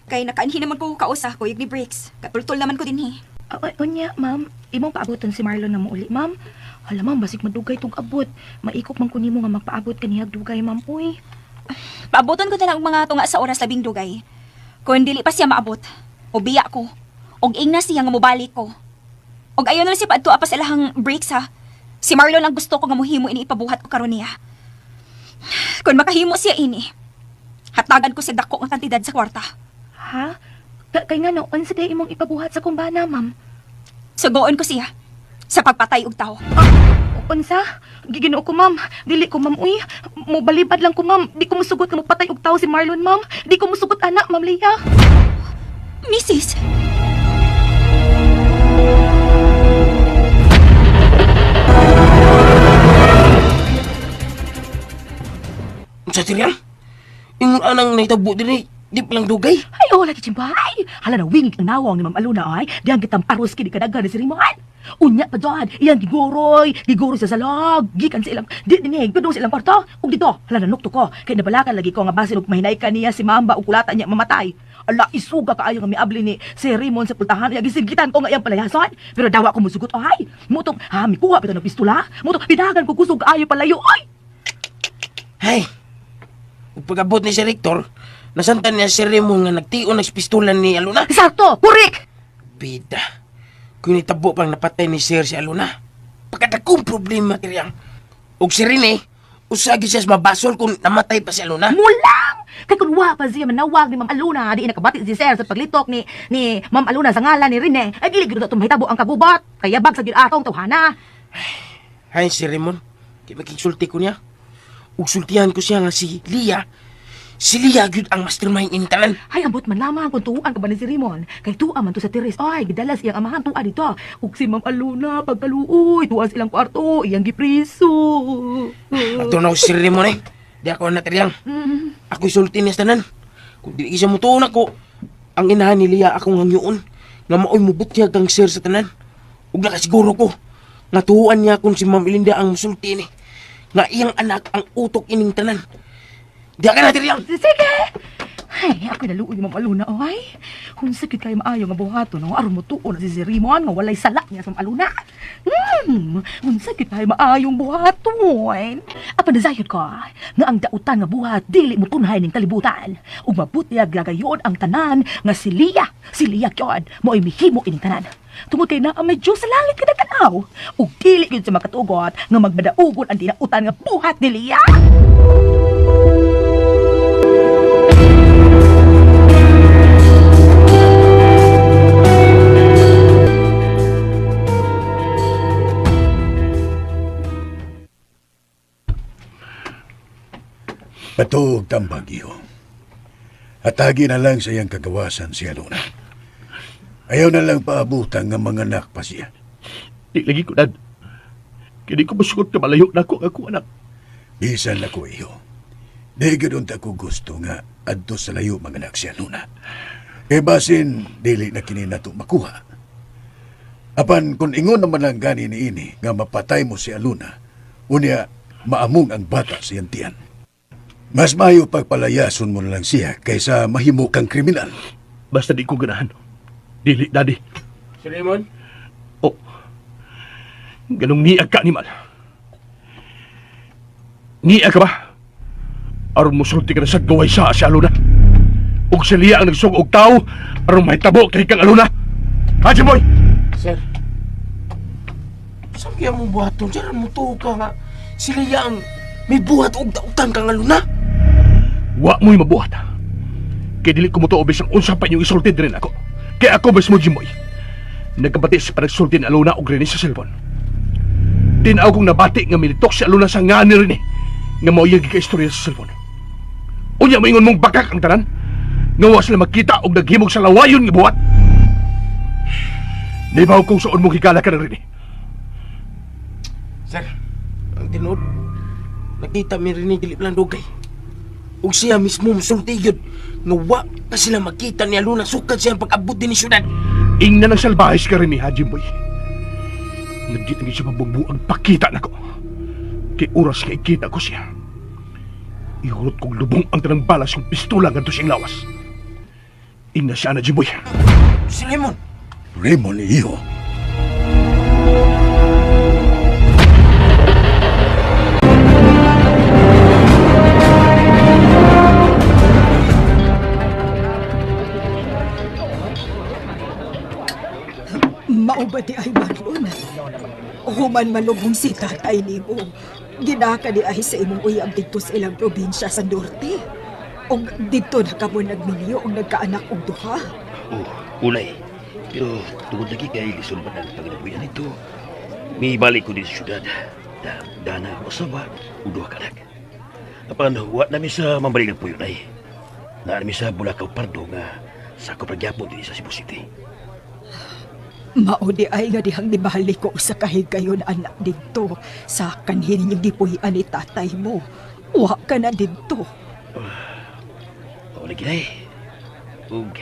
Kay nakaanhi naman ko kausa ko ni Briggs. Katultol naman ko dinhi. Unya, ma'am. Imong paaboton si Marlon na mouli, ma'am. Hala, ma'am, basig madugay tong abot. Maikop man ko nimo nga magpaabot kanihag dugay, ma'am. Uy. Paaboton ko na lang og mga tunga sa oras 12 dugay. Kung dili pa siya maabot, ubiya ko. Og ingna siya nga mobalik ko. Og ayon na siya paadto pa sa ilahang breaks ha. Si Marlon ang gusto ko nga mohimo ini ipabuhat ko karon niya. Kung makahimo siya ini, hatagan ko sa dako nga kantidad sa kwarta. Ha? Kay nga no, unsa day imong ipabuhat sa kumbana, ma'am? Sugoon ko siya sa pagpatay og tawo. Unsa? Giginoo ko, ma'am. Dili ko, ma'am. Uy, mobalibad lang ko, ma'am. Di ko musugot nga mopatay og tawo si Marlon, ma'am. Di ko musugot anak, ma'am Leah. Mrs. Unsa Tiriyang? Ingon anang nahitabo dinhi, di pa lang dugay. Ay, oh, lagi Jimboy. Hala na wingig ang nawong ni Ma'am Aluna ay. Diyang kitang paros kini kadaghan ni si Rimon. Unya pa dyan, iyang giguroy, giguroy sa salog, gikan sa ilang, di dinig, padung sa ilang kwarto. Ug dito, hala na nukto ko, kay nabalakan lagi ko nga basin og mahinay ka niya si Mamba ug kulata niya mamatay. Ala, isuga kaayo nga miabli ni si Raymond sa pultahan, iya gisingitan ko nga iyang palayason. Pero dawa ko musugot, ay. Mutong, ha, mikuha pito ng pistula. Mutong, pinagan ko kusog kaayo palayo, ay. Hay. Ug pag-abot ni si Rector, nasantan niya si Raymond nga nagtion ng pistola ni Aluna. Sakto, purik! Bida. Kung nitabo pang napatay ni Sir si Aluna. Pagkadakong problema, Tiriyang. Ug si Rene, usagi siya sa mabasol kung namatay pa si Aluna. Mulang! Kay kung wa pa siya manawag ni Ma'am Aluna, di nakabati si Sir sa paglitok ni Ma'am Aluna sa ngalan ni Rene, ay dili gyud na mahitabo ang kagubat. Kaya bag sa gyud atong tawhana. Hay, si Raymond, kay makigsulti ko niya. Ug sultihan ko siya nga si Lia. Si Lia gyud ang mastermind in tanan. Ay, ambot man lamang kung tuuan ka ba ni si Raymond. Kay tuwa man to sa tiris. Ay, gidalas iyang amahan tuwa dito. Ug si Ma'am Aluna, pagkaluoy, tuwa sa ilang kwarto, iyang gipriso. Ato na ko si Raymond eh. Di ako na Tiriyang. Ako'y sulti niya sa tanan. Kung di siya mutuon ako, ang inahan ni Lia akong hangyoon. Nga maoy mubutyag kang sir sa tanan. Ug nakasiguro ko, nga tuuan niya kung si Ma'am Ilinda ang musulti ni. Nga iyang anak ang utok ining tanan. Di ka na, Tiriyang! Sige! Ay, ako'y naluoy ni Ma'am Aluna, ay. Kung sakit kayo maayo nga buhaton, no, aron mo tuon na si si Raymond nga walay sala niya sa Ma'am Aluna. Kung sakit kayo maayong buhaton. Apan nasayod ko, nga ang dautan nga buhat, dili mo tunhay ning kalibutan. Ug mabuti aglagayon ang tanan nga si Lia, si Lia gyud, mo'y mihimo ining tanan. Tungod kay naa may Diyos sa langit kada tanaw. Ug dili gyud sa makatugot nga magmadaugon ang dinautan nga buhat ni Lia. Patuog tambag, iho. Atagi na lang sa iyang kagawasan si Aluna. Ayaw na lang paabutan nga mga anak pa siya. Di lagi ko, Dad. Kini ko masugot na malayo na ako ang akong anak. Bisan ako, iho. Di gyud unta ko gusto nga adto sa layo mga anak si Aluna. Kay basin, dili na kini nato makuha. Apan kung ingon naman lang gani ni ini nga mapatay mo si Aluna, unya maamong ang bata sa iyang tiyan. Mas maayo pagpalayason mo na lang siya kaysa mahimo kang kriminal. Basta di ko ganahan. Dili, Daddy. Si Raymond? Oh. Ganong niag ka, animal. Niag ka ba? Aron mosulti ka na sa gaway sa si Aluna. Ug si Lia ang nagsug og tao aron mahitabo kay kang Aluna. Ha, Jimboy? Sir. Saan kaya mong buhaton? Sir, mo ka nga. Si Lia ang may buhat og dautan kang Aluna. Wa mo'y mabuhat. Kay dili ko motuo bisang unsa pa inyong isulti din ako. Kay ako mismo, Jimboy. Nagkabati sa panagsulti ni Aluna og Rene sa cellphone. Tinaw kong nabati nga militok si Aluna sa nga ni Rene nga mao iyang gikaistorya sa cellphone. Unya moingon mong bakak ang tanan. Nga wa sila magkita og naghimog sa lawayon nga buhat. Nibaw kung saan mong higala ka na rin eh. Sir, ang tinuod, nakita mi rin ni dili lang dugay. Ug siya mismo musulti yun nga wa pa sila makita ni Aluna sukad siya ang pag-abot din ni syudad. Ingna ng salbahis ka rin ni ha, Jimboy. Nagdit na siya mabugbuang pakita na ko. Kay oras nga ikita ko siya. Ihurot kong lubong ang tanang balas kong pistola ngadto siyang lawas. Ingna siya na, Jimboy. Si Raymond! Raymond, iho. Mao ba di ay Marlon? Human malubong si tatay nimo. Ginaka di ay sa imong uyab didto sa ilang probinsya sa Norte. Og didto na kamo nagminyo og nagkaanak og duha. Oh, ulay. Pero tungod lagi kay lisod man ang panginabuhian nito. Mibalik ko din sa syudad. Dana ako asawa ug duha ka anak. Apan wa na mi sa mambalik ng puyo nay. Naa mi sa Bulacau Pardo nga sakop ra gyapon dinhi sa Cebu City. Mao di ay nga dihang nibalik ko sa kahigayon anak didto sa kanhin ninyong gipuy-an ni tatay mo. Wa ka na didto. Mao lagi nay. Ug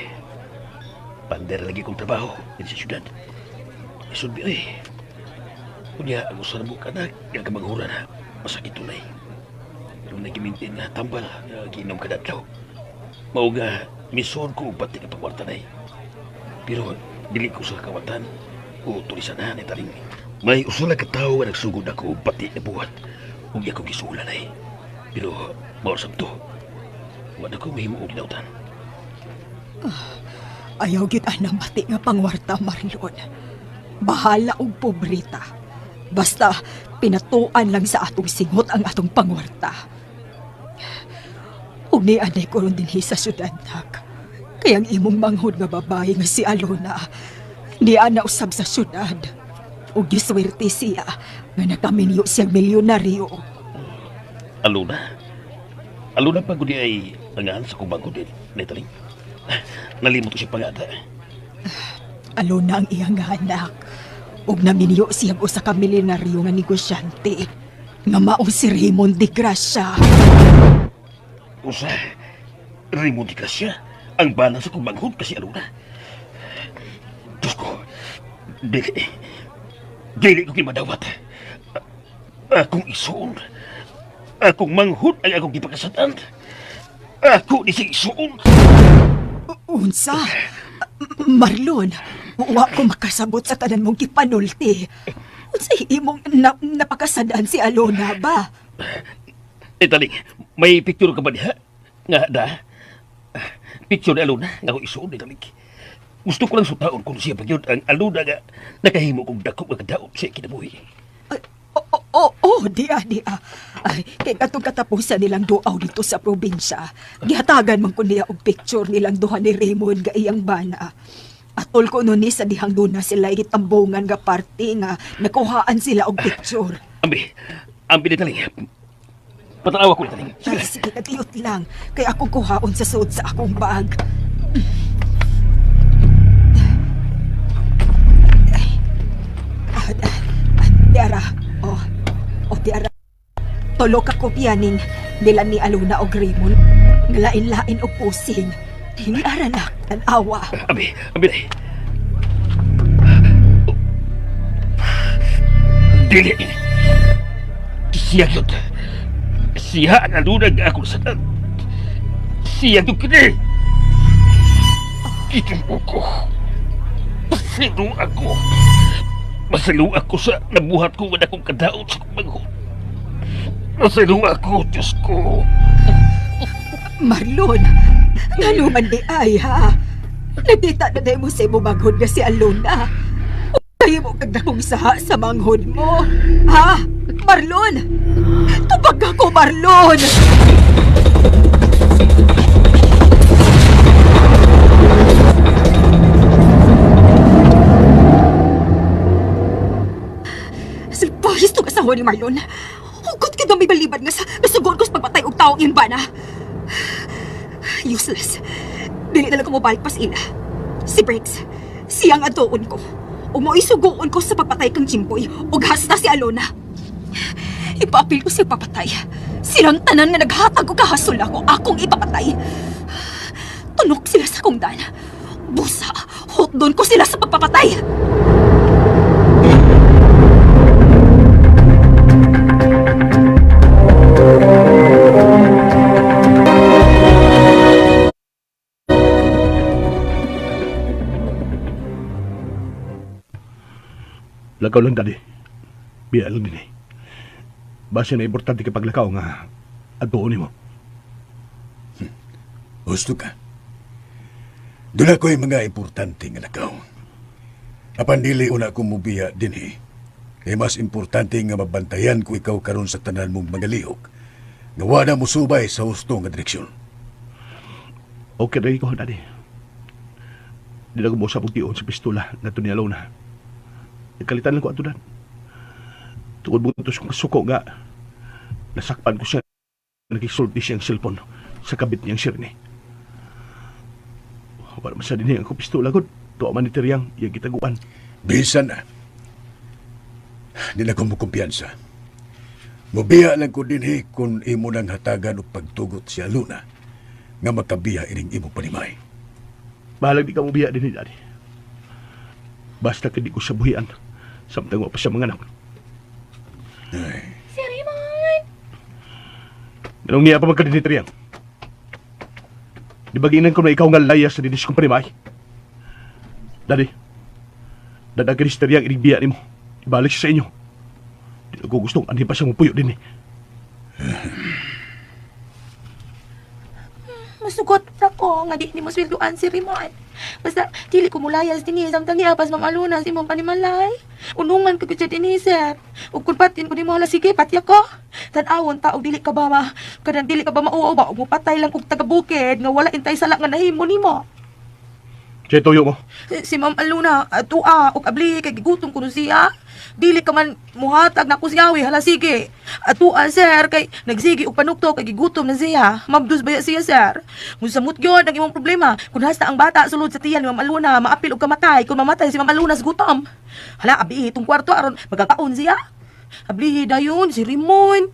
pander lagi kong trabaho din sa syudad. Isod bi oy. Unya ang usa na mo kanak nga kamanghuran ha. Masakit tunay. Yung nagimintin na tambal nga giinom kada adlaw. Mao nga misuod ko og pati nga pagwarta nay. Pero dili ko sa kawatan o tulisan na ni taring. May usa lang ka tawo nga nagsugod ako og pati nga buhat ug iya ko gisulan ay. Pero mao sab to. Wa na ko mahimo og dinautan. Ayaw gyud anang bati nga pangwarta, Marlon. Bahala og pobreta. Basta pinatuan lang sa atong singot ang atong pangwarta. Ug nianay ko ron dinhi sa syudad, nak. Kaya ang imong manghod nga babae nga si Alona, niya na usab sa syudad. Ug giswerte siya nga nakaminyo siyang milyonaryo. Alona? Alona pa gudi ay angahan sa kubang ko din, Natalie. Nalimot ko siya pangata. Alona ang iyang anak. Ug naminyo siyang usa ka milyonaryo nga negosyante. Nga mao si Raymond de Gracia. Usa, Raymond de Gracia? Ang bana sa kumanghod kasi Alona. Diyos ko, dili, dili ko kimadawat. Akong isuon, akong manghod ang akong gipakasatan. Ako ni si isuon. Unsa? Marlon, wa ko makasabot sa tanan mong gipanulti. Unsay imong napakasadaan si Alona ba? Taling, may picture ka ba diha? Nga da? Picture ni Alona nga ako isuon ni Taling. Gusto ko lang sutaon kung siya pa gyud ang Alona nga nakahimo kong dako nga kadaot sa kinabuhi. Ay, oh, oh, di ah, di ah. Ay, kay katong katapusan nilang duaw dito sa probinsya, gihatagan man ko niya og picture nilang duha ni Raymond nga iyang bana. Atol ko nun ni sa dihang duna sila gitambongan nga party nga nakuhaan sila og picture. Ambi, ambi ni Taling. Patanawa ko ni Taling. Ay, sige, katiyot lang. Kay akong kuhaon sa suod sa akong bag. Ay, diara. Oh, oh, diara. Tulo ka kopya ning nila ni Alona og Raymond. Nga lain-lain og posing. Diara na, tan-awa. Ambi, ambi na. Dili. Siya yun. Siya ang Alona nga akong sadan. Siya yun kini. Ito ko. Masilo ako. Masilo ako sa nabuhat ko nga akong kadaot sa kumanghod. Masilo ako, Diyos ko. Marlon, ngano man di ay ha? Nakita na dahil mo sa imo manghod nga si Alona. Tayo mo kag dakong saha sa manghod mo. Ha? Marlon! Tubag ako, Marlon! Salpahis tong asawa ni Marlon. Hugot ka may balibad nga sa nasugon ko sa pagpatay og taong iyang bana. Useless. Dili na lang ko mobalik pas ila. Si Briggs, siyang atuon ko. Umuoy suguon ko sa pagpatay kang Jimboy ug hasta si Alona. Ipaapil ko siya papatay. Silang tanan nga naghatag og kahasol ako, akong ipapatay. Tunok sila sa kong dan. Busa, hotdon ko sila sa pagpapatay. Lakaw lang, Daddy. Biya lang din eh. Base na importante ka paglakaw nga adtuon nimo. Gusto ka. Doon ako'y mga importante nga lakaw. Apan dili una ko mubiya dinhi. Kay mas importante nga mabantayan ko ikaw karon sa tanan mong mga lihok. Nga wala mo subay sa husto nga direksyon. Okay rin ko, Daddy. Di na ko mo sa pagtion sa pistola na ito ni Alona. Ikalitan lang ko ato, Dad. Tungod mo ito sa kasuko nga, nasakpan ko siya. Nagisulti siyang cellphone sa kabit niyang sirne. Wala man sa dinhi ang pistola ko. Tuwa man ni Teriyang, iyang gitaguan. Bisan na. Di na ko mo kumpiyansa. Mubiya lang ko dinhi kung imo nang hatagan og pagtugot si Aluna nga makabiya ining imo panimay. Bahalag di ka mo biya dinhi, Daddy. Basta ka di ko siya buhian. Samtang wa pa siya mga anak. Ay, Si Raymond! Anong niya pa magka dinhi, Teriyang? Di ba giinan ko na ikaw nga layas sa dinis kong panimay? Daddy, dadagin si Teriyang ining biya nimo. Ibalik siya sa inyo. Di ko gustong anhi pa siya mupuyo din eh. Masugot ra ko nga di nimo sweldoan si Raymond. Basta dili ko mulayas dinhi samtang niapas Ma'am Aluna sa imong panimalay. Unungan ko gyud siya dinhi, sir. Ug kun patin ko nimo hala sige patya ko. Tan-awon ta og dili ka ba ma kanang dili ka ba mauaw ba og mopatay lang kog taga bukid nga wala intay sala nga nahimo nimo. Siya tuyo mo. Si Ma'am Aluna atua og abli kay gigutom kuno siya. Dili ka man muhatag na ko siya hala sige. Atua sir kay nagsige og panukto kay gigutom na siya. Mabdus baya siya sir. Musamot gyud ang imong problema. Kun hasta ang bata sulod sa tiyan ni Ma'am Aluna maapil og kamatay. Kun mamatay si Ma'am Aluna sa gutom. Hala abi itong kwarto aron magkakaon siya. Ablihi dayon si Ramon.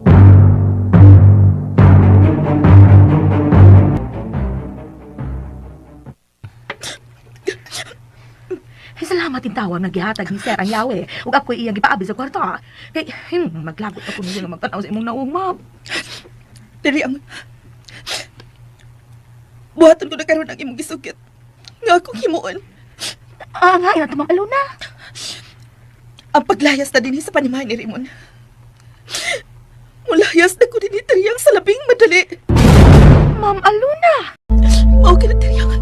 Ay, salamat in tawag nagihatag ni Sir ang yawe. Ug ako'y iyang gipaabi sa kwarto. Kay, maglagot ako niya nga magtanaw sa imong naong, ma'am. Dili ang buhaton ko na karon ang imong gisugit. Nga akong himuon. Ah, nga, ina Ma'am Aluna. Ang paglayas na dinhi sa panimalay ni Raymond. Mulayas na ko dinhi Teriyang sa labing madali. Ma'am Aluna! Mao ka na Teriyang.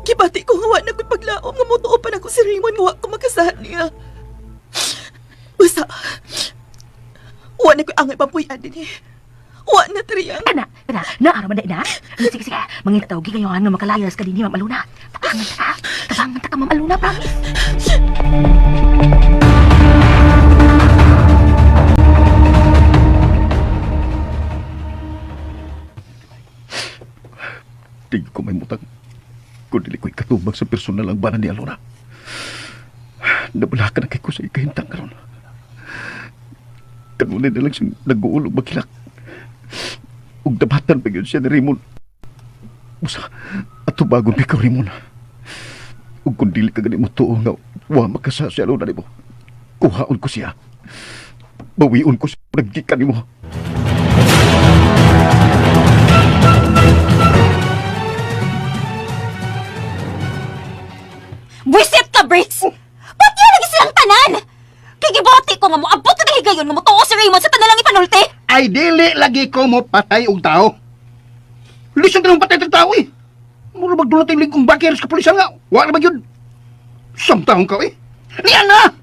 Gibati ko nga wa na ko'y paglaom nga motuo pa nako si Raymond nga wa ko makasahan niya. Basta, wa na ko'y angay papuy-an dinhi. Wa na Teriyang. Ana, ana, naara man na, ina. Sige, sige, mangita tawag ngayon nga makalayas ka dinhi, Ma'am Aluna. Tabangan ta ka. Tabangan ta ka, Ma'am Aluna, promise. Di ko may mutang. Kung dili ko'y katubag sa personal ang bana ni Alona. Nabalakan na kay ko sa ikahintang karon. Kanunay na lang siyang nag-uulog magkilak. Ug dabatan pa yun siya ni Raymond. Usa, ato bagon ikaw, Raymond. Ug kung dili ka gani mo tuo nga wa makasa si Alona nimo. Kuhaon ko siya. Bawion ko siya naggikan nimo. Buisit ka, Briggs! Ba't yan lagi silang tanan? Kigibati ko nga mo, abot ka higayon nga mo tuo si Raymond sa tanan lang ipanulti! Ay dili lagi ko mo patay og tao. Lisod na patay og tao eh. Mura magdulot yung lingkong bakir sa kapulisan nga. Wa na ba yun? Samtahong ka eh. Niyan na!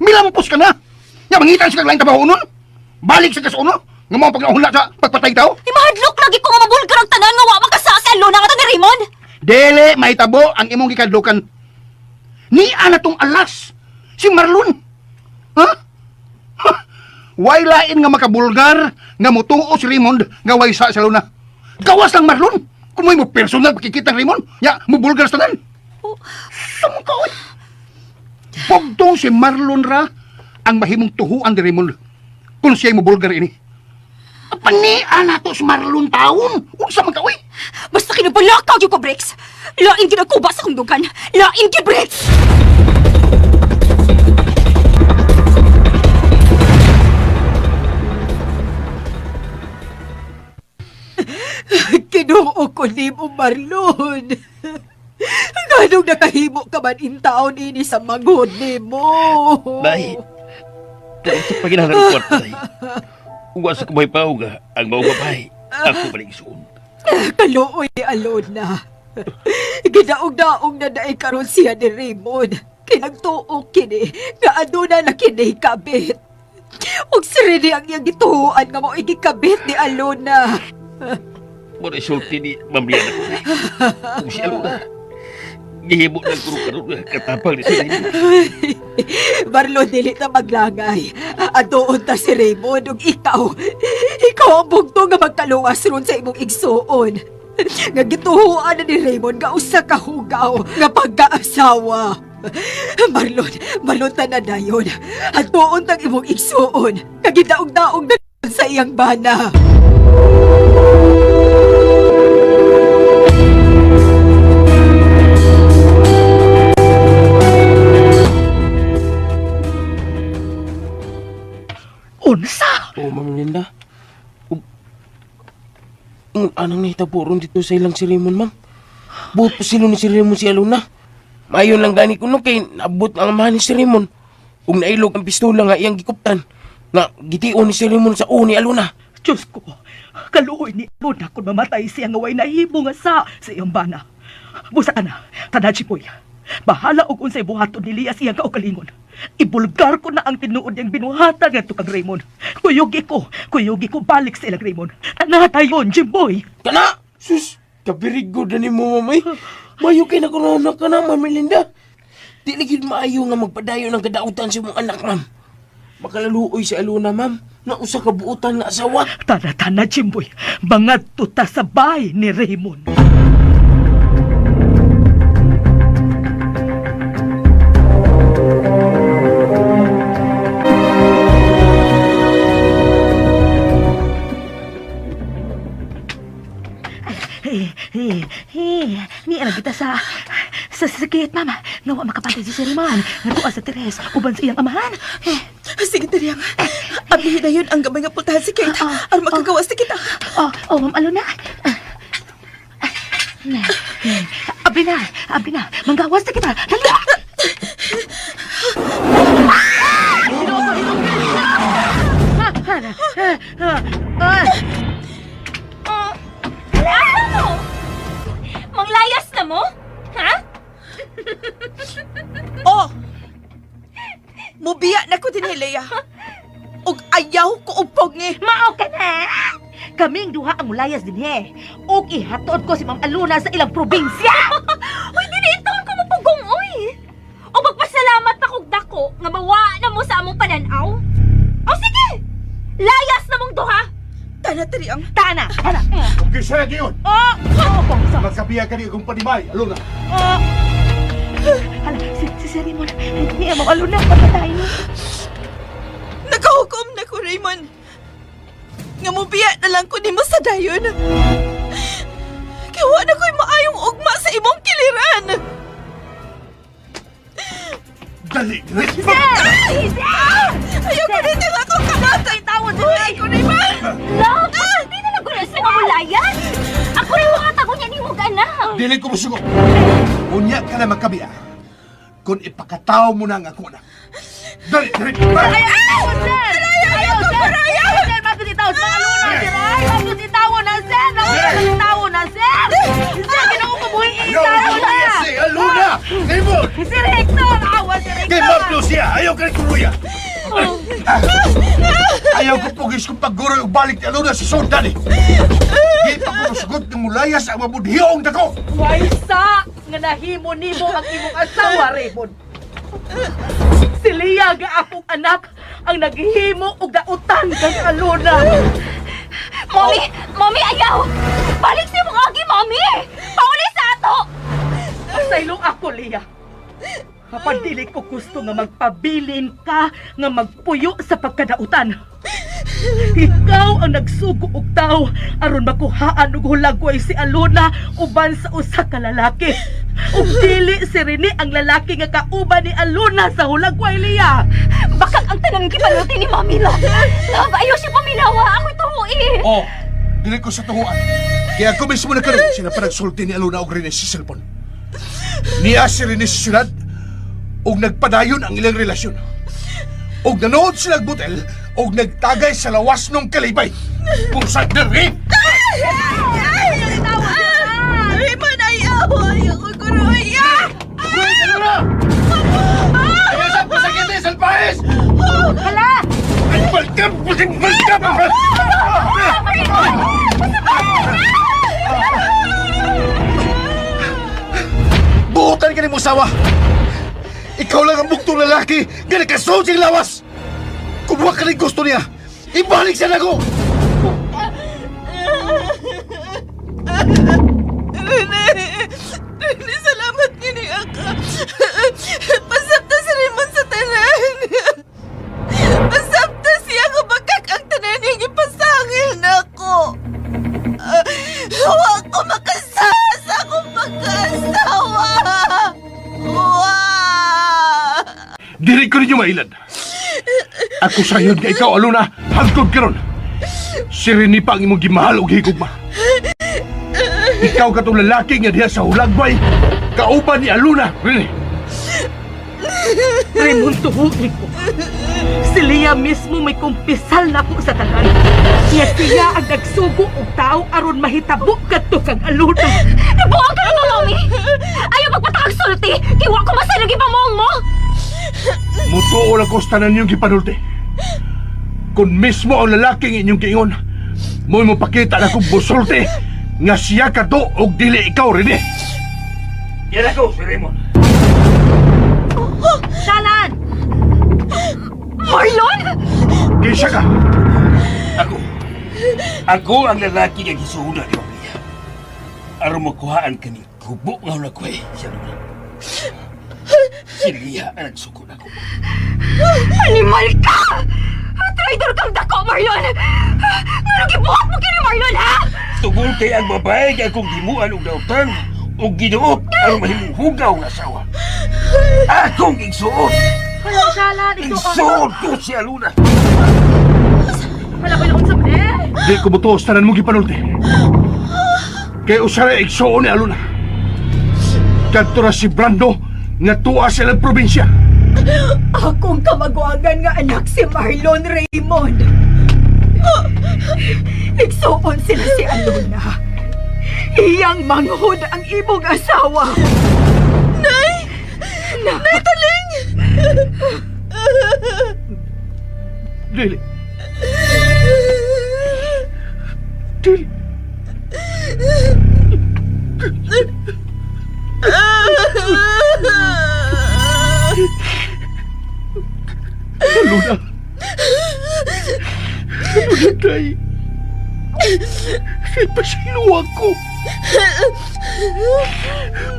Milampos ka na! Nga mangitan sa kaglaing trabaho nun. Balik sa kasuno. Nga mo ang pagnahula sa pagpatay tao. Imahadlok lagi ko nga mabulgar ang tanan nga wa makasa si Alona nga to ni Raymond! Dili mahitabo ang imong gikadlukan. Niya na tong alas. Si Marlon. Ha? Ha? Way lain nga makabulgar nga mutuo si Raymond nga way sa Luna. Gawas lang Marlon. Kung may mo personal pakikita Raymond, ya mo bulgar sa tanan. Oh. Sumong ka oy. Pugtong si Marlon ra ang mahimong tuhuan ni Raymond kung siya'y mobulgar ini. Pania na to si Marlon taon. Unsa man ka, uy? Basta kinabalakaw yung ko, Bricks! Lain ginakuba sa kong dugan! Lain gi, Bricks! Kinuo ko nimo, Marlon. Nganong nakahimo ka man intaon ini sa manghod nimo? Day, dahil sa paginahanglan ng kwarta, day. Uwa sa kumay pa, uga, ang maong babae, ako balik isuon. Kaluoy Alona. Gidaog-daog na daay karon siya ni Raymond. Kinagtuo kini nga aduna na kini kabit. Ug si Rene ang iyang gituoan nga mao igikabit ni Alona. Mo resulti ni Ma'am Lian ako, day. Kung si Alona, gihimo ng kuro karon nga katapang ni si Raymond. Marlon, dili ta maglangay. Adoon ta si Raymond ug ikaw. Ikaw ang bugto nga magkaluwas ron sa imong igsuon. Nga gituhuan na ni Raymond nga usa ka hugaw nga pagkaasawa. Marlon, Marlon tanan dayon. Adoon tang imong igsuon. Nga gidaog-daog na sa iyang bana. Unsa? Oo, Ma'am Linda. Ug ingon anang nahitabo ron dito sa ilang si Raymond, ma'am. Buot pa sila ni si Raymond si Aluna. Mayon lang gani kuno kay naabot ang amahan ni si Raymond. Ug nailog ang pistola nga iyang gikuptan. Nga gitiun ni si Raymond sa uo ni Aluna. Diyos ko, kaluoy ni Alona kung mamatay siya nga way nahimo nga sa iyang bana. Busa ka na, tanaji poy. Bahala og unsay buhaton ni Lias iyang kaugalingon. Ibulgar ko na ang tinuod niyang binuhatan ngadto kang Raymond. Kuyugi ko balik sa ilang Raymond. Tanatayon, Jimboy. Kana! Sus! Kabirigo na ni mo, mamay. Mayo kay nakurona ka na, Ma'am Linda. Di lagi maayo nga magpadayon ang kadautan sa imong anak, ma'am. Makalaluoy si Aluna, ma'am. Na usa ka buotan nga asawa. Tana, tana, Jimboy. Mangadto ta sa bahay ni Raymond. Hey, hey, hey. Niya kita sa sakit, mama. Nga wa makapantay si Raymond. Nga tuwa sa Teres, uban sa iyang amahan. Eh, Sige, Teriyang. Ablihin na yun ang gamay nga pultahan si Kate. Aron makagawas na kita. Oh, oh, Ma'am Alona. Ah, ah, Abri na, abri na. Manggawas na kita. Dali! Ano? Manglayas na mo? Ha? Oh! Mubiya na ko din, Lea. Ug ayaw ko upog ni. Mao ka na! Kaming duha ang mulayas din he. Ug ihatod ko si Ma'am Alona sa ilang probinsya. Uy, dili taon ko mapugong, uy! O magpasalamat pa kog dako nga mawa na mo sa among pananaw. O sige! Layas na mong duha! Tana, Teriyang. Tana, tana. Kung kisa na yun, Oh, oh, oh, magkabiya ka ni akong panimay, Alona. oh. Hala, si Sir Raymond. Niya, Ma'am Alona, papatay ni. Nakahukom na ko, Raymond. Nga mubiya na lang ko nimo sa dayon. Kaya wa na ko'y maayong ugma sa imong kiliran. Dali! Ay! Ayaw ko dito nga akong kamot! Tawon sa ko, Raymond! Love! Di na nagulo sa mga mulayas! Ako rin mga tago niya ni mong anak! Dili ko musugot. Unya ka na magkabiya. Kung ipakataw mo na ang ako na. Dali! Dali! Ayaw, sir! Ayaw, sir! Ayaw, sir! Mabdot itaw sa Alona, sir! Ay, mabdot itaw na, sir! Mabdot itaw na, sir! Sir, ginoo ko buhi Ayaw, itaw na! si Alona! Raymond! Sir Hector! Awa, Sir Kay Hector! Ma'am Lucia, ayaw ka rin kuluya! Ayaw ko pugis kung pagguroy og balik ni Alona sa sundan eh. Di pa ko musugot ng mulayas ang mabudhiong dako. Waysa nga nahimo nimo ang imong asawa, Raymond. Si Leah nga akong anak ang naghihimo og dautan kang Alona. Mommy! Mommy, ayaw! Balik si mong agi, Mommy! Pauli sa ato! Saylong ako, Leah. Apan dili ko gusto nga magpabilin ka nga magpuyo sa pagkadautan. Ikaw ang nagsugo og tawo aron makuhaan og hulagway si Alona uban sa usa ka lalaki. Ug dili si Rene ang lalaki nga kauban ni Alona sa hulagway liya. Bakag ang tanan gipanuti ni Mami, love. Love, ayaw siya paminawa. Ako'y tuhui. Oh, dili ko sa tuhuan. Kaya ako mismo na karon sila pa nagsulti ni Alona og Rene sa cellphone. Niya si Rene sa syudad og nagpadayon ang ilang relasyon. Og nanood sila og motel og nagtagay sa lawas nung kalibay. Pusad na rin! Raymond, ayaw! Ayaw ko kuroy! Ayaw sa pasakit eh, salpahes! Hala! Ay, balkam! Balkam! Buotan ka ni Musawa! Ikaw lang ang buktong lalaki nga nakasuod siyang lawas! Kung wa ka rin gusto niya, ibalik siya nako! Rene! Rene, salamat nga niya ka. Pasapta si Raymond sa tanan. Pasapta siya kung bakak ang tanan niyang ipasangil na ako. Wa ko makasasa akong pagkaasawa. Wa! Dili ko ninyo mailad. Ako sayon nga ikaw, Alona, hangtod karon. Si Rene pa ang imong gimahal og higugma. Ikaw katong lalaki nga diha sa hulagway, kauban ni Alona, Rene. Raymond, tuhuin ko. Si Leah mismo may kumpisal na ko sa tanan. Nga siya ang nagsugo og tao aron mahitabo kadto kang Alona. Nabuang ka na mo, Mami. Ayaw magpatakag sulti. Kiwa ko masanag ipamuong mo. Mutuo lang ko sa tanan niyong gipanulti. Kung mismo ang lalaking inyong giingon, mo'y mopakita na kong busulti nga siya kato og dili ikaw, Rene. Yan ako, si Raymond. Shalan! Marlon! Kinsa ka? Ako. Ako ang lalaki nga gisuuna ni Maria. Aron makuhaan kani kubo nga hulagway siya Luna. Si Lia ang nagsuko nako. Animal ka! Traitor kang dako, Marlon! Ngano gibuhat mo kini Marlon, ha? Tugol kay ang babae nga akong gimuan og dautan ug giduot aron mahimong hugaw nga asawa. Akong igsuot. Hala, Shalan, ito ka. Igsuot ko si Aluna. Hala, ko yung unsa eh. Di ko mutuo sa tanan mong gipanulti. Kay usara igsuon ni Aluna. Kadto ra si Brando nga tuwa sa ilang probinsya. Akong kamagwagan nga anak si Marlon Raymond. Igsuon sila si Alona. Iyang manghod ang imong asawa. Nay! Nay, taling! Dili. Dili. Luna. Luna, tay. Pasaylo ako.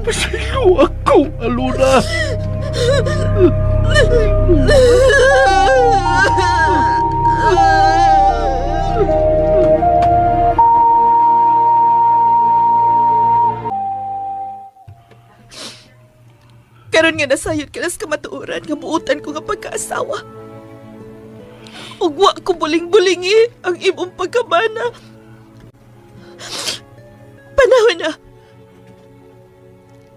Pasaylo ako, Aluna. Karon nga nasayod ka nas kamatuoran nga buutan ko nga pagkaasawa. Ug wa ko buling-bulingi ang imong pagkamana. Panahon na.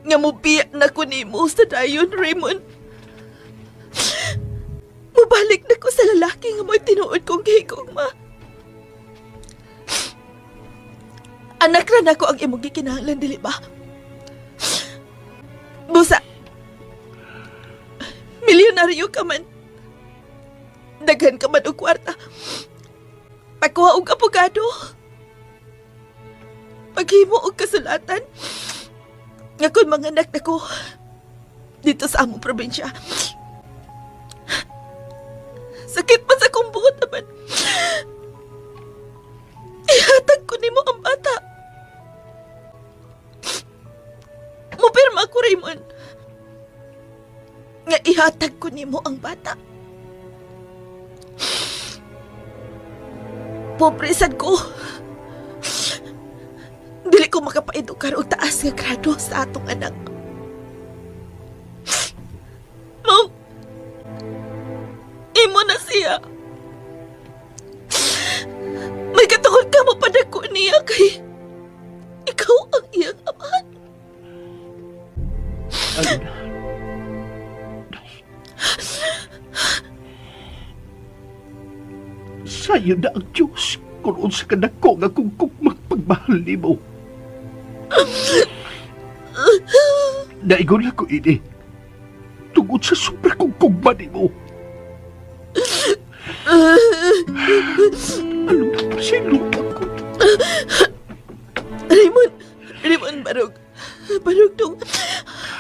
Nga mubiya na ko nimo sa dayon, Raymond. Mubalik na ko sa lalaki nga mo'y tinuod kong gihigugma. Anak ra nako ang imong gikinahanglan, dili ba? Busa, milyonaryo ka man. Daghan ka man og kwarta. Pagkuha og abogado. Paghimo og kasulatan. Nga kun manganak na ko dito sa among probinsya. Sakit man sa akong buot naman. Ihatag ko nimo ang bata. Mupirma ko, Raymond. Nga ihatag ko nimo ang bata. Pobre sad ko. Dili ko makapaedukar og taas nga grado sa atong anak. Ma'am, imo na siya. May katungod ka mo padako niya kay ikaw ang iyang amahan. Aluna. Sayo na ang Diyos kung unsa ka dako nga kung magpagmahal nimo. Naigon lang ko ini. Tungod sa sobra kong kugma nimo. Aluna, pasayloa ko. Raymond, Raymond, barog. Barog dong.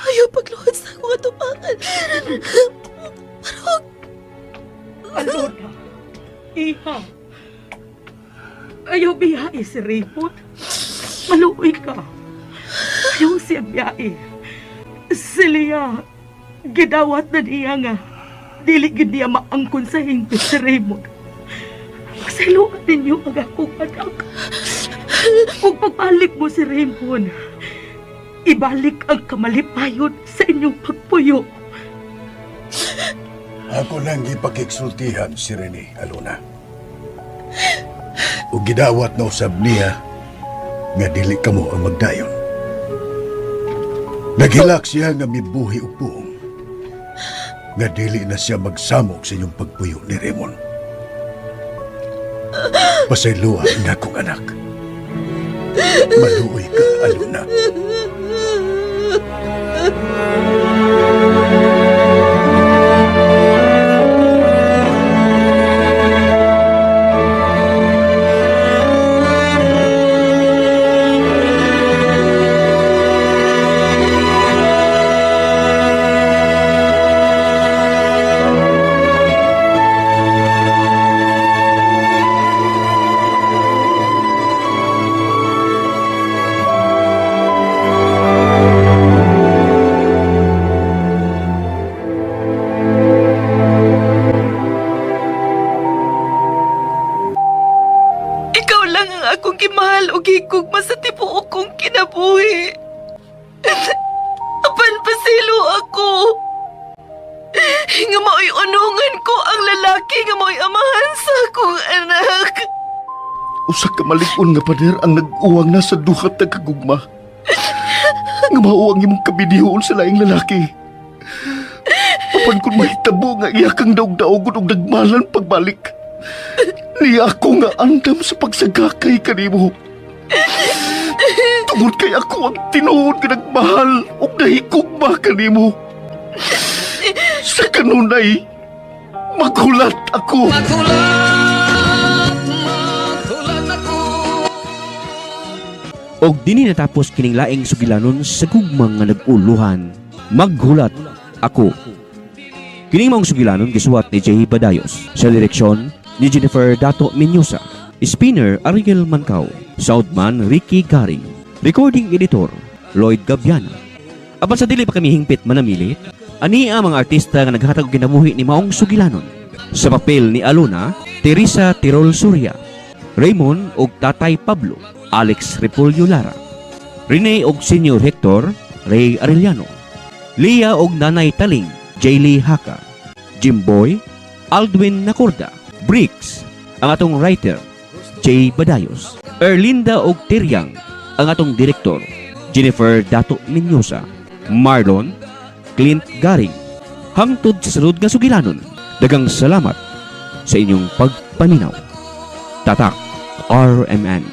Ayaw pagluhod sa akong atubangan. Barog. Alona, iha. Ayaw biyae si Raymond. Maluoy ka. Ayaw siya biyae. Si Leah, gidawat na niya nga. Dili gid niya maangkon sa hingpit si Raymond. Pasayloan ninyo ang akong anak. Kung pagbalik mo si Raymond, ibalik ang kamalipayon sa inyong pagpuyo. Ako lang ipakiksultihan si Rene, Alona. O gidawat na usab niya nga dili kamo ang magdayon. Naghilak siya nga mibuhi og puong. Nga dili na siya magsamok sa inyong pagpuyo ni Raymond. Pasayloa ang akong anak. Maluoy ka, Alona. Ikaw lang ang akong gimahal o gigugma sa tibuok kong kinabuhi. Apan pasilo ako. Nga mao'y unungan ko ang lalaki nga mao'y amahan sa akong anak. Usa ka malig-on nga pader ang nag-uwang na sa duhat ng kagugma. Nga mao ang imong kabidihon sa laing lalaki. Apan kung mahitabo nga iya kang daog-daogon og nagmalan pagbalik. Niya ako nga andam sa pagsagakay kanimo. Tungod kay ako ang tinuod nga nagmahal ug nahigugma kanimo. Sa kanunay, maghulat ako. Og dinhi natapos kining laing sugilanon sa gugma nga nag-uluhan. Maghulat ako. Kining maong sugilanon gisuwat ni Jay Badayos sa direksyon ni Jennifer Dato Minyusa. Spinner Ariel Mancao, Soundman Ricky Garing, Recording Editor Lloyd Gabiana. Apan sa dili pa kami hingpit manamili, ani ang mga artista nga naghatag og kinabuhi ni maong sugilanon. Sa papel ni Alona, Teresa Tirol Surya, Raymond og Tatay Pablo, Alex Repolyo Lara, Rene og Senior Hector, Ray Arellano, Leah og Nanay Taling, Jaylee Haka, Jimboy, Aldwin Nacorda, Briggs, ang atong writer, Jay Badayos, Erlinda og Tiryang, ang atong direktor, Jennifer Dato Menyosa, Marlon, Clint Garing. Hangtod sa sunod nga sugilanon, dagang salamat sa inyong pagpaminaw. Tatak RMN.